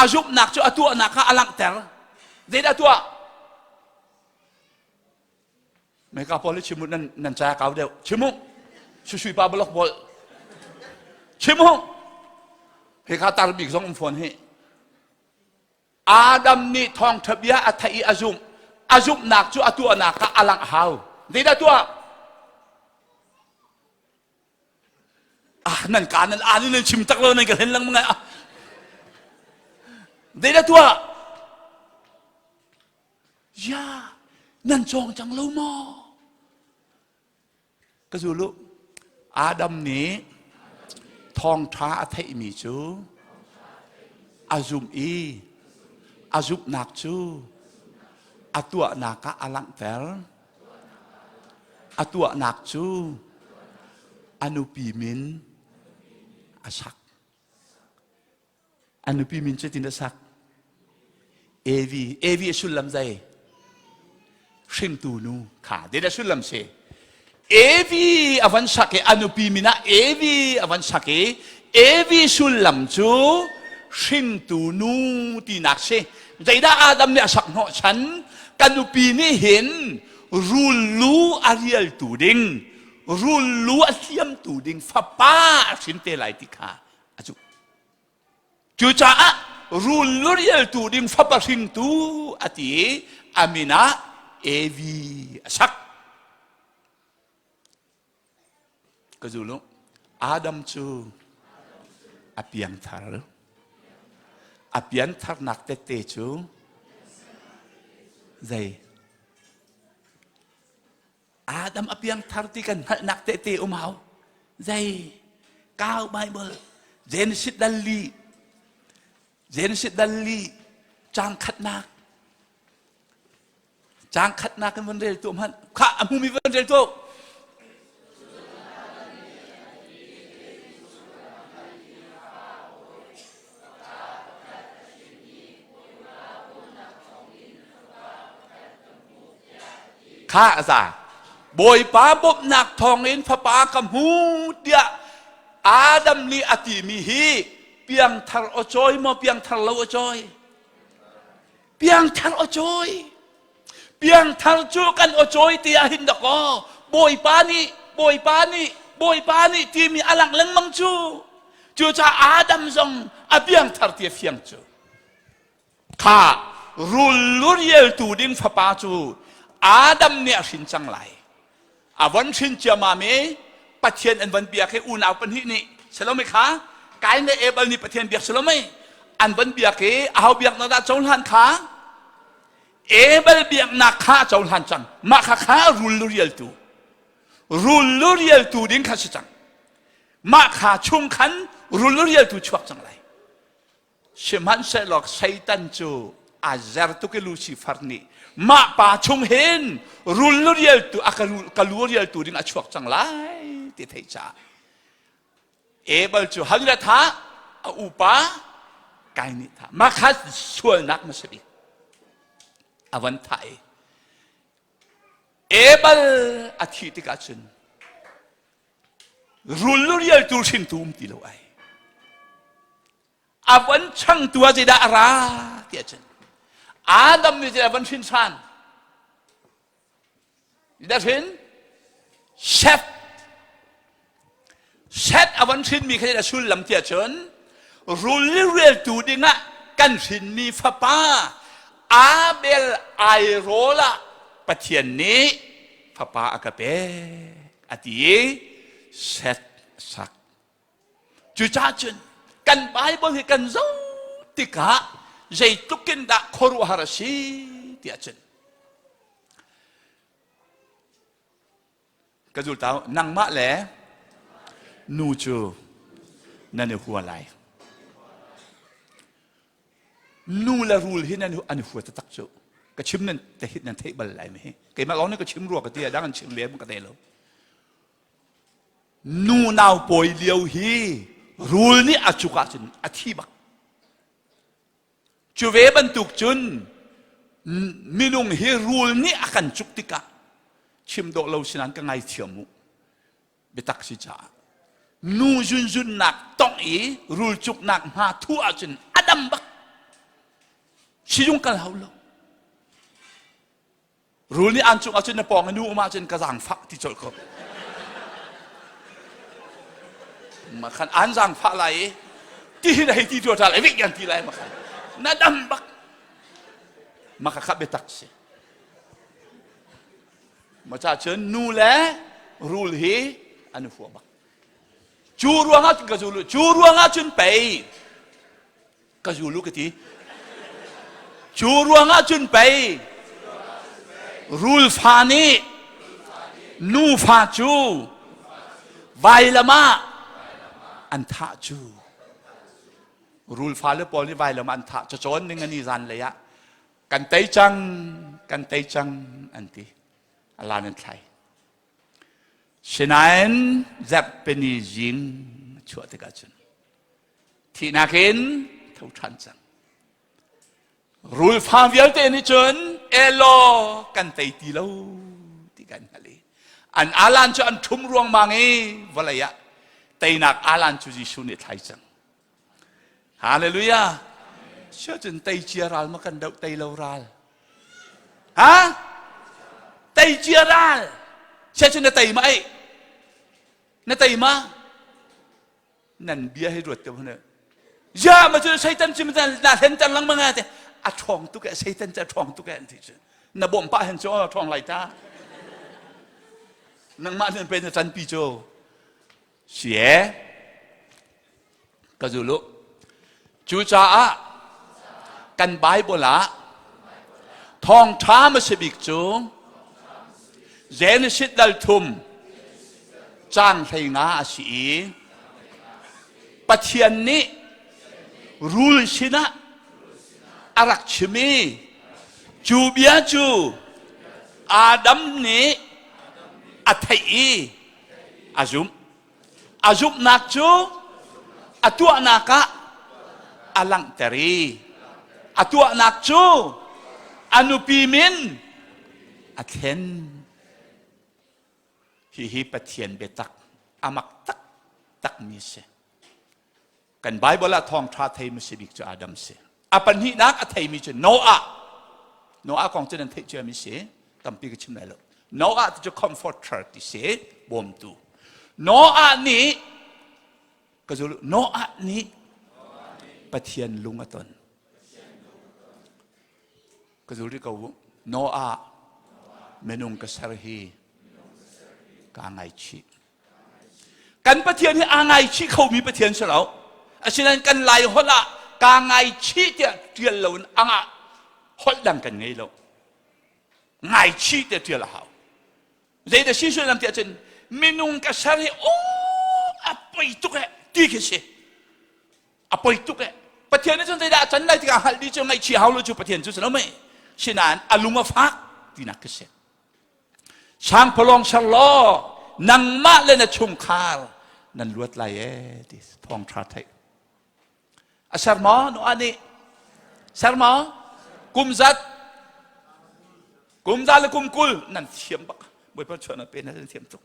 [SPEAKER 1] a zumhnak cu a tuahnak kha a langhter. Zeidah a tuah? Meka pawl hi chim u nan nan ca kau deuh. Chim u. Susui pa blok bol. Chim u. Hika tar bik zong um fawn hi. Adam nih thawngṭha bia a theih i a zumh. A zumhnak cu a tuahnak ah a langh hau. Zeidah tuah? Ah, nan ka nan aan in nan chim tak lo nan ka hlen lengmang ai. Ah. Zeidah tuah? Ya, nan cawng cang lo maw? Ka zul u. Adam nih thawngṭha a theihmi cu a zumh i a zumhnak cu a tuahnak ah a langhter. A tuahnak cu a nupi min a sak. A nupi min cutin a sak. Evi, Evi a sullam zei? Hringtu nu kha. Dei a sullam si. Evi a van sak i a nupi min ah Evi a van sak i Evi sullam cu hringtu nu tinak si. Zeidah Adam nih a sak hnawh chan? Ka nupi nih hin rul lu a rialtu ding, rul lu a hliamtu ding fapa a hrin te lai ti kha a zumh. Cucaah rul lurialtu ding fapa hringtu a ti i a min ah Evi a sak. Ka zul u. Adam cu a piangthar. A piantharnak tette cu zei? Adam a piangthar ti kan hngalhnak tehte um hau. Zei? Kau Bible Genesis dal li Genesis dal li cang khatnak cang khatnak in van rel tu hmanh kha a hmumi van rel tu Kha a za. Bawipa bawmhnak thawngin fapa ka hmu tiah Adam nih a timi hi piangthar aw cawi maw piangthar lo aw cawi? Piangthar aw cawi. Piangthar cu kan aw cawi ti ah hin dakaw Bawipa nih Bawipa nih Bawipa nih timi a lang lengmang cu. Cucaah Adam zong a piangthar ti a fiang cu. Kha rul lurialtu ding fapa cu Adam nih a hrin cang lai. A von hrin ciammam i Pathian an von biak hi unau pahnih nih salome kha Kain le Abel nih Pathian biak salome an von biak i aho biaknak dah cohlan kha Abel biaknak kha a cohlan cang. Mah kha kha rul lurialtu rul lurialtu ding kha si cang. Mah kha chung khan rul lurialtu chuak cang lai. Sihmanhsehlaw Satan cu aa zer tuk i Lucifer nih mah pa chung hin rul rialtu a ka lu rialtu ding a chuak cang lai ti theih caah Abel cu hal tha a upa Kain nih tha mah kha sualnak hmasa bik a van thah i Abel a thih tikah cun Rul rialtu hringtu um ti lo ai. A van changtu ah zeidah a ra ti ahcun Adam nih zeidah van hrin ṭhan? Zeidah hrin? Seth. Seth a van hrinmi kha zeidah sullam ti ahcun rul rialtu dingah kan hrinmi fapa Abel airawl ah Pathian nih fapa a ka pek. A ti i set sak. Cucaah cun kan Bible hi kan zoh tikah zeitluk in dah khuaruahhar a si tiah cun ka zultau nangmah le nu cu nan i hua lai. Nu le rul hi nan an hua taktak cu. Ka chim nan nan theih bal lai mi hi. Keimah lawng nih ka chim rua ka ti a dang an chim ve ka thei lo. Nu nau pawi lio hi rul nih a cuk ahcun a thi bak. Cu ve bantuk cun minung hi rul nih a kan cuk tikah chim dawh lo sinan ka ngaithiam u. Biatak si caah nu zunzunnak tongh i rulcuknak hma thuh ahcun a dam bak. Sizung kal hau lo. Rul nih an cung ahcun na pawng i nu um ahcun ka zaangfah ti colh ko. Ma khan an zaangfah lai i ti hin hei ti tua ṭa lai vik an ti lai ma khan na dam bak. Ma kha kha biatak si. Ma ca cun nu le rul hi an i hua bak. Cu ruangah cun ka zulu, cu ruangah cun pei ka zulu ka ti. Cu ruangah cun pei rul fa nih nu fa cu vailam ah an thah cu. Rul fa le pawl nih vailam ah an thah. Cacawn ning ani zan lei ah kan tei cang kan tei cang an ti a lan an thlai sinain zarhpini zing chuah tikah cun thihnak in tho ṭhan cang rulfa vialte nih cun elaw kan tei ti lo ti kan hngalh i an alan cu an ṭhum ruangmang i vawlei ah teinak alan cu Jesuh nih thlai cang Hallelujah. Sia cun tei cia ral ma kan doh tei lo ral. Ha? Tei cia ral. Sia cun na tei ma ei? Na tei ma? Nan bia hi ruat te hone. Ya ma cun Satan cu na hlen ter lang ma te. A ṭhawng tuk e Satan cu a ṭhawng tuk e an ti cu. Na bawmh pah hen cu a ṭhawng lai ta. Nangmah nan pe na ṭanpi cu. Si e. Ka zul u. Cucaah kan Bible ah thawngṭha hmasa bik cu Genesis dal thum caang 15 a si i Pathian nih rul sinah a rak chim i cu bia cu Adam nih a theih i a zumh. A zumhnak cu a tuahnak ah a langhter i a tuahnak cu a nupi min a thlen. Hihi Pathian biatak a mak taktakmi si. Kan Bible ah thawngṭha thei hmasa bik cu Adam si. A pahnihnak a theimi cu Noah. Noah kong cu nan theih ciami si. Tampi ka chim lai lo. Noah ti cu comforter ti si, bawmtu. Noah nih ka zul Noah nih Pathian lung a ton. Ka zul rih ko u. Noah minung ka ser hi kaa ngaichih. Kan Pathian hi aa ngaichih khomi Pathian si lo. Asinain kan Lai holh ah kaa ngaichih tiah ṭial loin a ngah holh dang kan ngei lo. Ngaichih tiah ṭial a hau. Zeidah si sullam tiah cun minung ka ser hi aw a poi tuk eh ti khi si. A poi tuk eh. Pathian nih cun zeidah a can lai tikah hngalh dih cu ngaihchih hau lo cu Pathian cu si lo mei. Sinain a lung a fak tinak khi si. Sangphalawng ser law nangmah le na chungkhar nan luat lai ee ti thawngṭha theih. A ser maw Noah nih? Ser maw? Kum zat kum za le kum 20 nan thiam bak. Bawipa chuah na pe nan thiam tuk.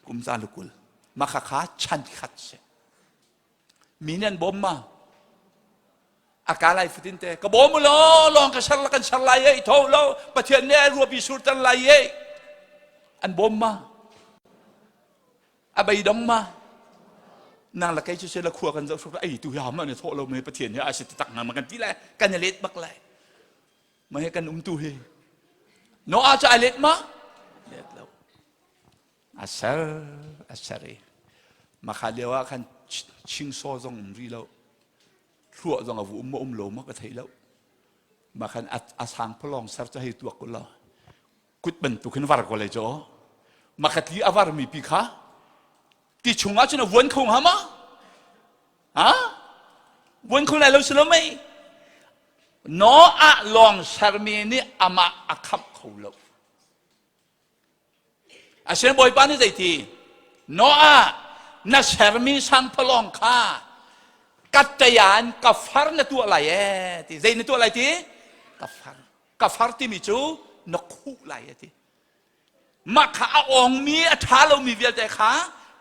[SPEAKER 1] Kum za le 20. Mah kha chan khat si. Mi nih an bawm ma? A ka lai fatin te ka bawm law lawng ka ser la kan ser lai ei tho lo Pathian nih ruapi surter lai ei an bawm ma a beidong ma nang la kei cu se la khua kan zoh hruk ei tu hi ma ne thawh lo me Pathian hi a si tak nga ma kan ti lai kan i let bak lai ma he kan um tu hi Noah cu ai let ma let lo a ser a ser i makha lio ah khan chingsaw zong um ri lo thluah zong a vu um ma um lo ma ka thei lo ma khan a sang phalong ser cu hei tuak ko lo kut bantuk hin var ko le cho ma kha tli a var mi pi kha ti chung ah cun a vuan kho hnga ma ha vuan kho lai lo si lo mei Noah lawng sermi nih amah a khamh kho lo Asinain Bawipa nih zeiti? Noah, na sermi sangphalawng kha ka ṭaya in ka far na tuah lai ee ti. Zei na tuah lai ti? Ka far. Ka far timi cu na khuh lai ee ti. Mah kha a awngmi, a ṭha lomi vialte kha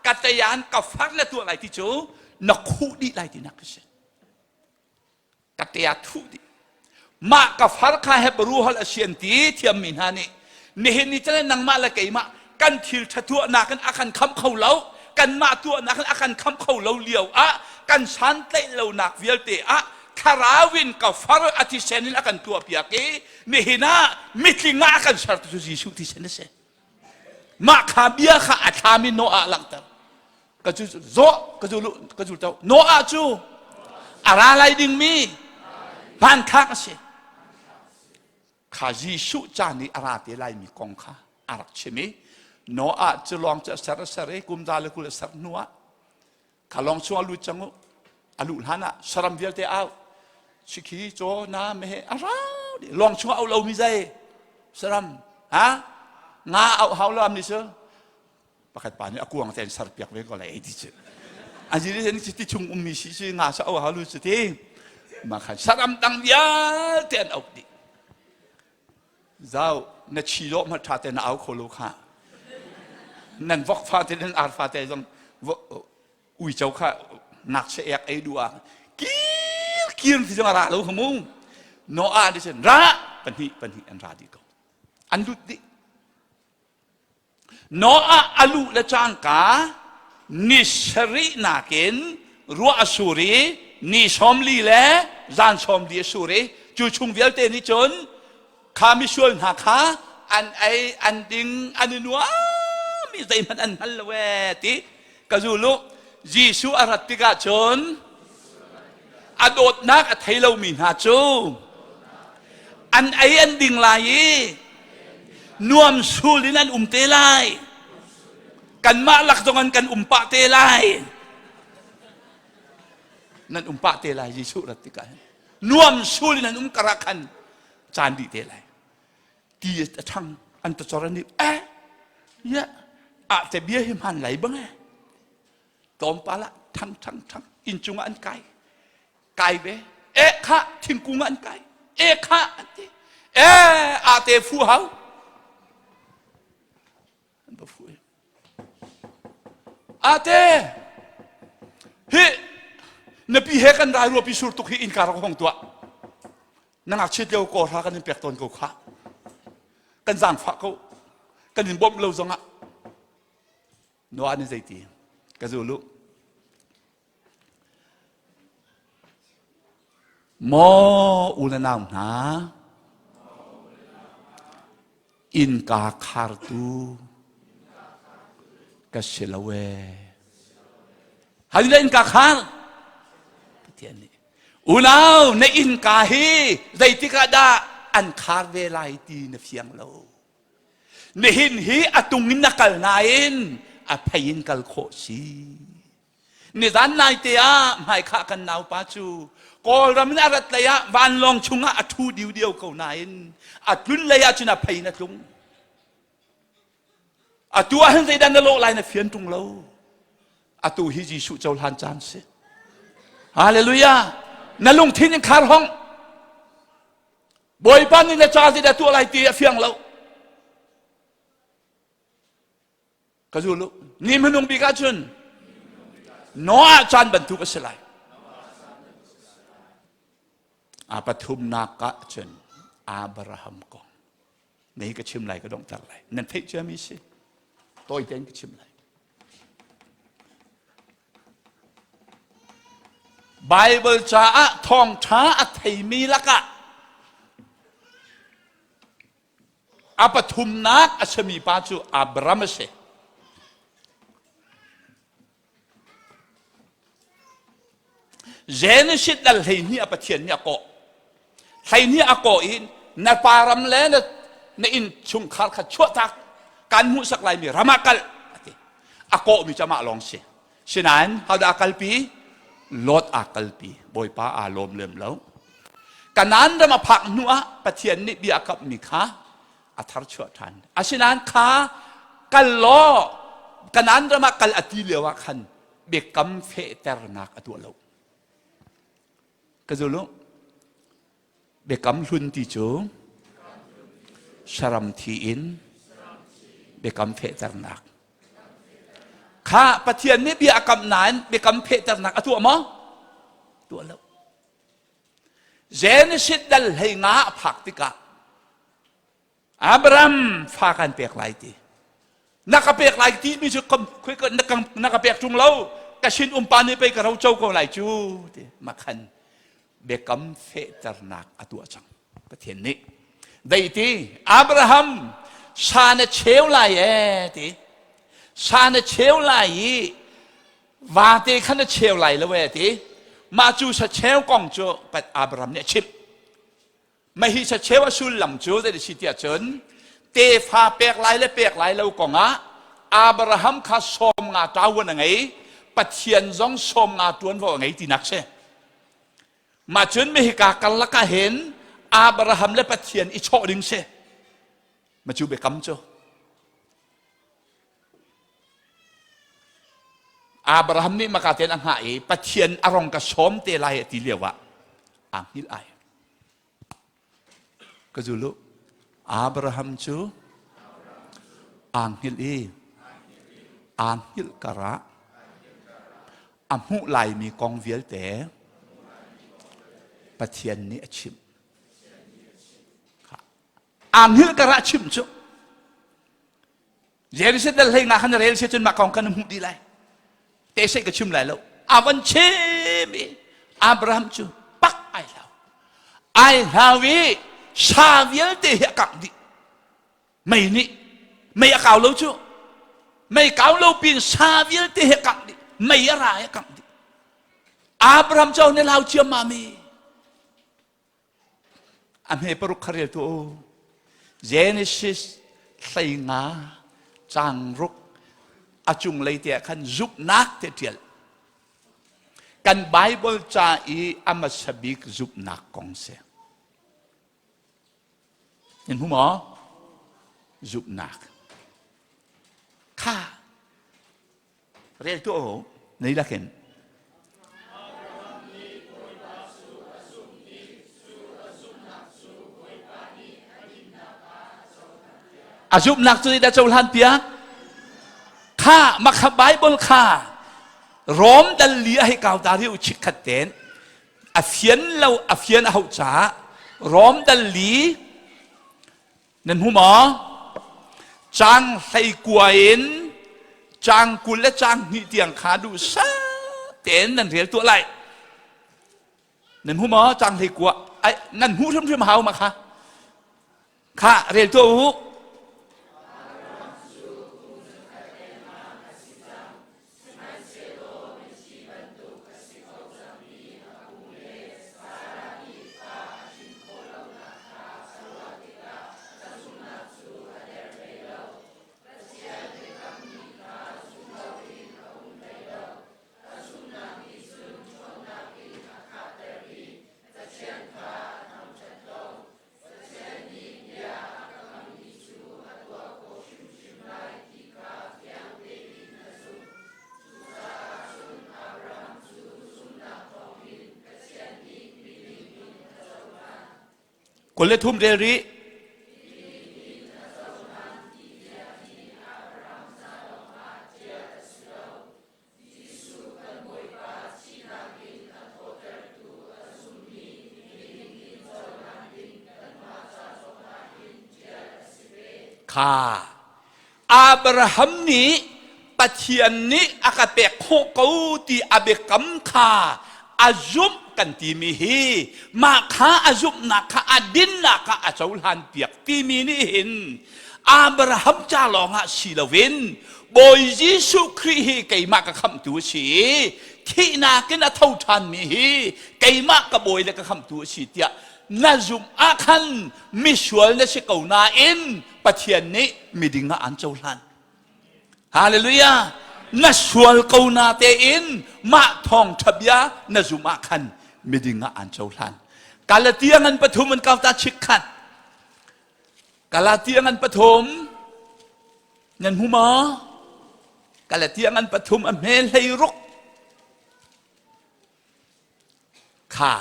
[SPEAKER 1] ka ṭaya in ka far na tuah lai ti cu na khuh dih lai tinak a si. Ka tea thuh dih. Mah ka far kha Hebrew holh a si an ti thiammi hna nih nihin ni cun nangmah le keimah kan thil ṭha tuahnak in a kan khamh kho lo kanmah tuahnak in a kan khamh kho lo lio ah kan santlaih lonak vialte ah thlarau in ka far a thisen in a kan tuahpiak i nihin ah mitling ah a kan sertu cu Jesuh thisen a si. Mah kha bia kha a thlam in Noah langhter. Ka cu zawh ka zul ka zul to Noah cu a ra lai dingmi hmanthlak a si. Kha Jesuh caan i a ra te laimi kong kha a rak chim i Noah cu lawng cu a ser a ser i kum za le 20 a ser hnu ah Kha lawng chung a lut cang u. A luh hlan ah saram vialte au. Sikhi caw na meheh a rau dih. Lawng chung a au lomi zei? Saram. Ha? Nga au hau lo am ni cu. Pakhat pa nih a kuang tein ser piak ve ko lai ei ti cu. An si ti chung ummi si si nga sa au hau lu cu ti. Ma khan saram dang vialte an auh dih. Zau na chi dawh hmanh ṭha tein na au kho lo kha. Nan vok fate nan ar fate zong uico kha ngakchia ek ei duh ah kir kir ti zong a ra lo kha mu. Noah nih cun ra pahnih pahnih an ra dih ko. An lut dih. Noah a luh le cangka ni sarih nakin ruah a sur i ni 40 le zan 40 a sur i cu chung vialte nih cun kha misual hna kha an ei an ding an i nuam i zeihmanh an hngal lo ee ti ka zul u Jesuh a rat tikah cun a dawtnak a thei lomi hna cu an ei an ding lai i nuam sul in an um te lai kanmah lak zong an kan um pah te lai nan um pah te lai Jesuh rat tikah hin nuam sul in an um karah khan caan dih te lai ti a ṭhang an tacor an eh ya ah te bia hi hman lai bang eh tlawmpal ah ṭhang ṭhang ṭhang inn cungah an kai kai ve e kha thingkung ah an kai e kha an ti e a te fu hau an va fu a te hi na pi he kan rai ruapi sur tuk hi innka rak hong tuah na ngakchiat lio kawhra kan in pek tawn ko kha. Kan zaangfah ko. Kan in bawmh lo zongah. Noah nih zeiti? Ka zul u. Maw u le nau hna, innka khartu ka si lo ee. Hal innka khar? Pathian nih. Unau, na innka hi zeitik ah dah an khar ve lai ti na fiang lo. Nihin hi a tung in na kal nain a phei in kal khawh si. Nizan naite ah hmaikhah kan naupa cu Kawlram in a rat lei ah vanlawng chungah a ṭhu diudio ko nain a tlun lei ah cun a phei in a tlung. Atu ah hin zeidah na lawh lai na fian ṭung lo. Atu hi Jesuh cohlan caan si. Hallelujah! Na lungthin in khar hong. Bawipa nih na ca zeidah tuah lai ti a fiang lo. Ka zul u. Ni hmanung bik ahcun Noah caan bantuk a si lai. A pathumnak ah cun Abraham kong. Nei ka chim lai ka donghter lai. Nan theih ciami si. Tawi tein ka chim lai. Bible caah thawngṭha a theimi lakah A pathumnak a simi pa cu Abram a si. Genesis dal 12 a Pathian nih a kawh. 12 a kawh i na pa ram le na, na inn chungkhar kha chuahtak kan hmuhsak laimi ram ah kal a ti. A kawhmi cu amah lawng si. Sinain hodah a kalpi? Lot aa kalpi. Bawipa aa lawm lem lo. Kanaan ram a phak hnu ah Pathian nih bia a kamhmi kha a tharchuah ṭhan. Asinain kha kal law Kanaan ram ah kal a ti lio ah khan biakam fehternak a tuah lo. Ka zul u. Biakam hlun ti cu saram thi in biakam fehternak. Kha Pathian nih bia a kamh nain biakam fehternak a tuah maw? Tuah lo. Genesis dal hlei nga a phak tikah Abraham fa kan pek lai ti. Na ka pek lai ti mi cu na ka pek ṭung lo ka sin umpa nih pei ka ro co ko lai cu ti makhan biakam fehternak a tuah cang Pathian nih dei ti Abraham sa na cheu lai e ti sa na cheu lai i vate kha na cheu lai lo e ti mah cu sa cheu kong cu Abraham nih a chimh Mah hi chacheu a sullam cu zei a si tiah cun tefa pek lai le pek lai lo kongah Abraham kha 50 ṭavuan a ngei, Pathian zong 50 ṭuanvo a ngei tinak si. Mah cun mihika karlak ah hin Abraham le Pathian i chawh ding si. Ma cu biakam cu. Abraham nih maka ten a hngah i Pathian a rong ka sawm te lai a ti lio ah aa hngilh ai. Ka zul u. Abraham cu aa hngilh i aa hngilh karah a hmuh laimi kong vialte Pathian nih a chimh. Aa hngilh karah a chimh cu. Jerusalem dal hlei nga khan rel si cun mah kong kan hmuh dih lai. Te sei ka chim lai lo. A van chim i Abraham cu pak ai hlau. Ai hlau i sa vialte hi a kangh dih. Mei nih mei a kau lo cu. Mei kau lo pin sa vialte hi a kangh dih. Mei a ra i a kangh dih. Abraham cu ne lau ciammam i A hme paruk kha rel tu u. Genesis 15 caang ruk a cunglei te ah khan zumhnak te ṭial. Kan Bible ca i a hmasa bik zumhnak kong si. In hmu maw? Zumhnak. Kha Rel tuah u, nei lakin. A zumhnak cu dah cohlan piak? Kha makha Bible kha Rom dal li a hei kau ta riu chikkhat ten a fian lo a fian a hauh caah Rom dal li. Nan hmu maw? Caang 19 in caang 20 le caang hnih tiang kha duhsah tein nan rel tuah lai. Nan hmu maw? Caang 19. Ai, nan hmuh hrimhrim hau ma kha? Kha rel tuah u.
[SPEAKER 2] Sihmanhsehlaw mithi bantuk a si ko cangmi a pum le Sarah nih fa a hrin khawh lonak kha a ruah tikah a zumhnak cu a der hlei lo. Pathian biakammi kha zum loin a um hlei lo. A zumhnak nih cun ṭhawnnak in a khahter i Pathian kha a thangṭhat ko. Pathian nih bia a ka kammi cu a tuah khawh hrimhrim lai ti kha fiang tein a zumh. Cucaah cun Abraham cu zumhnak thawngin Pathian nih miding in a cohlan.
[SPEAKER 1] 23 rel rih.
[SPEAKER 2] Miding in a cohlan ti bia hi Abraham ca lawngah ṭial a si lo. Jesuh kan Bawipa thihnak in a thawhtertu a zummi miding in cohlan ding kanmah ca zongah hin ṭial a si ve.
[SPEAKER 1] Kha Abraham nih Pathian nih a ka pek khawh ko ti a biakam kha a zumh kan timi hi mah kha a zumhnak kha a dinnak kha a cohlan piak timi nih hin Abraham ca lawngah si loin Bawi Jesuh Khrih hi keimah ka khamhtu a si i thihnak in a tho ṭhanmi hi keimah ka bawi le ka khamhtu a si tiah na zumh ah khan misual na si ko nain Pathian nih miding ah aan cohlan. Hallelujah! Na sual ko na tein mah thawngṭha bia na zumh ah khan miding ah aan cohlan. Galatia ngan pathum an kau ta chik khan. Galatia ngan pathum Nan hmu maw? Galatia ngan pathum a hme hlei ruk kha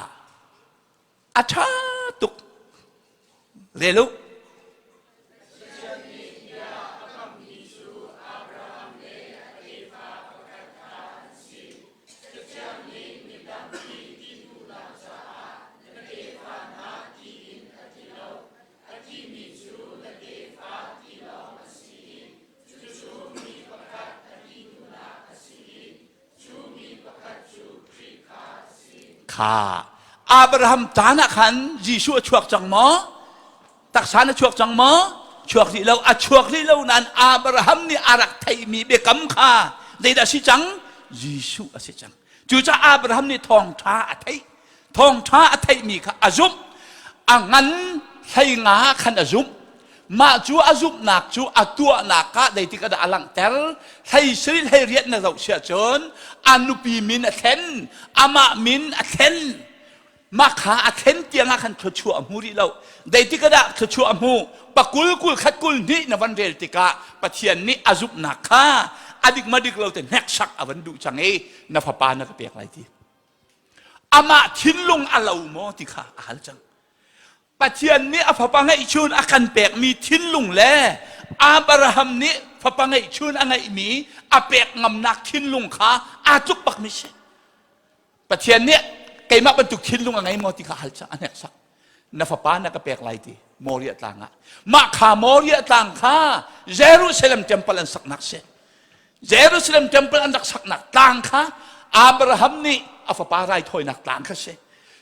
[SPEAKER 1] a ṭha tuk. Rel u.
[SPEAKER 2] Pathian nih bia a kammi cu Abraham le a tefa pakhat kha an si. Cathiang nih mi tampi ti duhnak caah na tefa hna tiin a ti lo. A timi cu na tefa ti lawng a si i cucu mi pakhat a ti duhnak a si i cu mi pakhat cu Khrih kha a si.
[SPEAKER 1] Kha Abraham caan ah khan Jesuh a chuak cang maw? Taksa na chuak cang maw? Chuak rih lo. A chuak rih lo nain Abraham nih a rak theihmi biakam kha zeidah a si cang? Jesuh a si cang. Cucaah Abraham nih thawngṭha a theih. Thawngṭha a theihmi kha a zumh. A ngan hlei nga khan a zumh. Mah cu a zumhnak cu a tuahnak ah zeitik ah dah a langhter? Hlei sarih hlei riat na zoh siah cun a nupi min a thlen, amah min a thlen. Mah kha a thlen tiang ah khan thluachuah a hmu rih lo. Zeitik ah dah thluachuah a hmuh? Pakul kul khat kul hnih na van rel tikah Pathian nih a zumhnak kha a dik ma dik lo te hneksak a van duh cang i na fapa na ka pek lai ti. Amah thinlung a lo maw ti kha a hal cang. Pathian nih a fapa ngeihchun a kan pekmi thinlung le Abraham nih fapa ngeihchun a ngeihmi a pek ngamnak thinlung kha aa tluk bakmi si. Pathian nih keimah bantuk thinlung a ngei maw ti kha hal cang a hneksak. Na fapa na ka pek lai ti Moriah tlang ah. Mah kha Moriah tlang kha Jerusalem temple an saknak si. Jerusalem temple an rak saknak tlang kha Abraham nih a fapa raithawinak tlang kha si.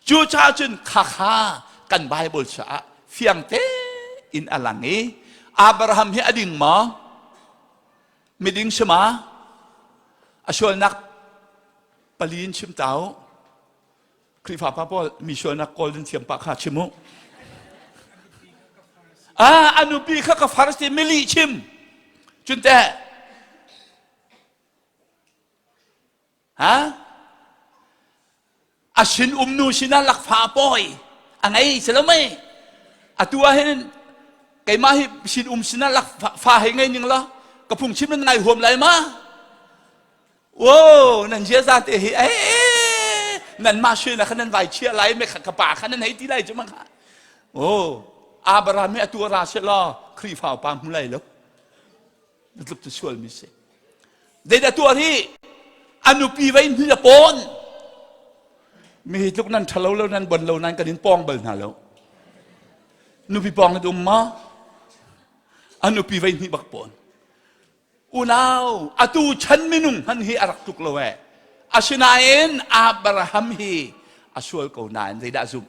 [SPEAKER 1] Cucaah cun kha kha kan Bible caah fiang tein a lang i Abraham hi a ding maw? Miding si ma? A sualnak pali in chim ta u. Khrihfa pa pawl mi sualnak kawl din thiam pa kha chim u. Ah, a nupi kha ka far si mili chim. Cun teh ha a sin umnu sinah lakfa a pawi a ngei si lo mei atu ah hin keimah hi sin um sinah lakfa hei ngei ning law ka phungchim nan ngai huam lai ma Wo nan ziaza te hi eh nan mah sui na khan nan vai chia lai me kha ka pa khan nan hei ti lai cu ma kha oh Abraham hi atu ra se law Khrihfa pa hmu lai lo na tluk tu sual mi si zeidah tuar hi a nupi vei hni a pawn mi hi tluk nan ṭhalo lo nan bon lo nan kan in pawng bal hna lo nupi pawng nan um ma? A nupi vei hnih bak pawn. Unau, atu chan minung hman hi a rak tluk lo eh. Asinain Abraham hi a sual ko nain zeidah a zumh?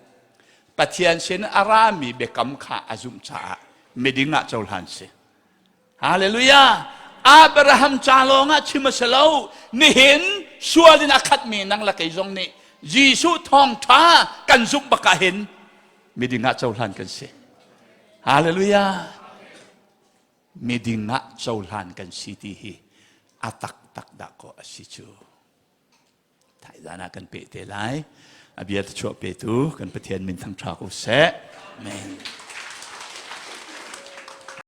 [SPEAKER 1] Pathian sin a rami biakam kha a zumh caah miding ah cohlan si. Hallelujah! Abraham ca lawng ah chim a si lo. Nihin sual in a khatmi nang le kei zong nih Jesuh thawngṭha kan zumh bak ah hin miding ah cohlan kan si. Hallelujah! Miding ah cohlan kan si ti hi a taktak dah kaw a si cu. Thaizan ah kan peh te lai. A bia chuah petu kan Pathian min thangṭha ko seh. Amen.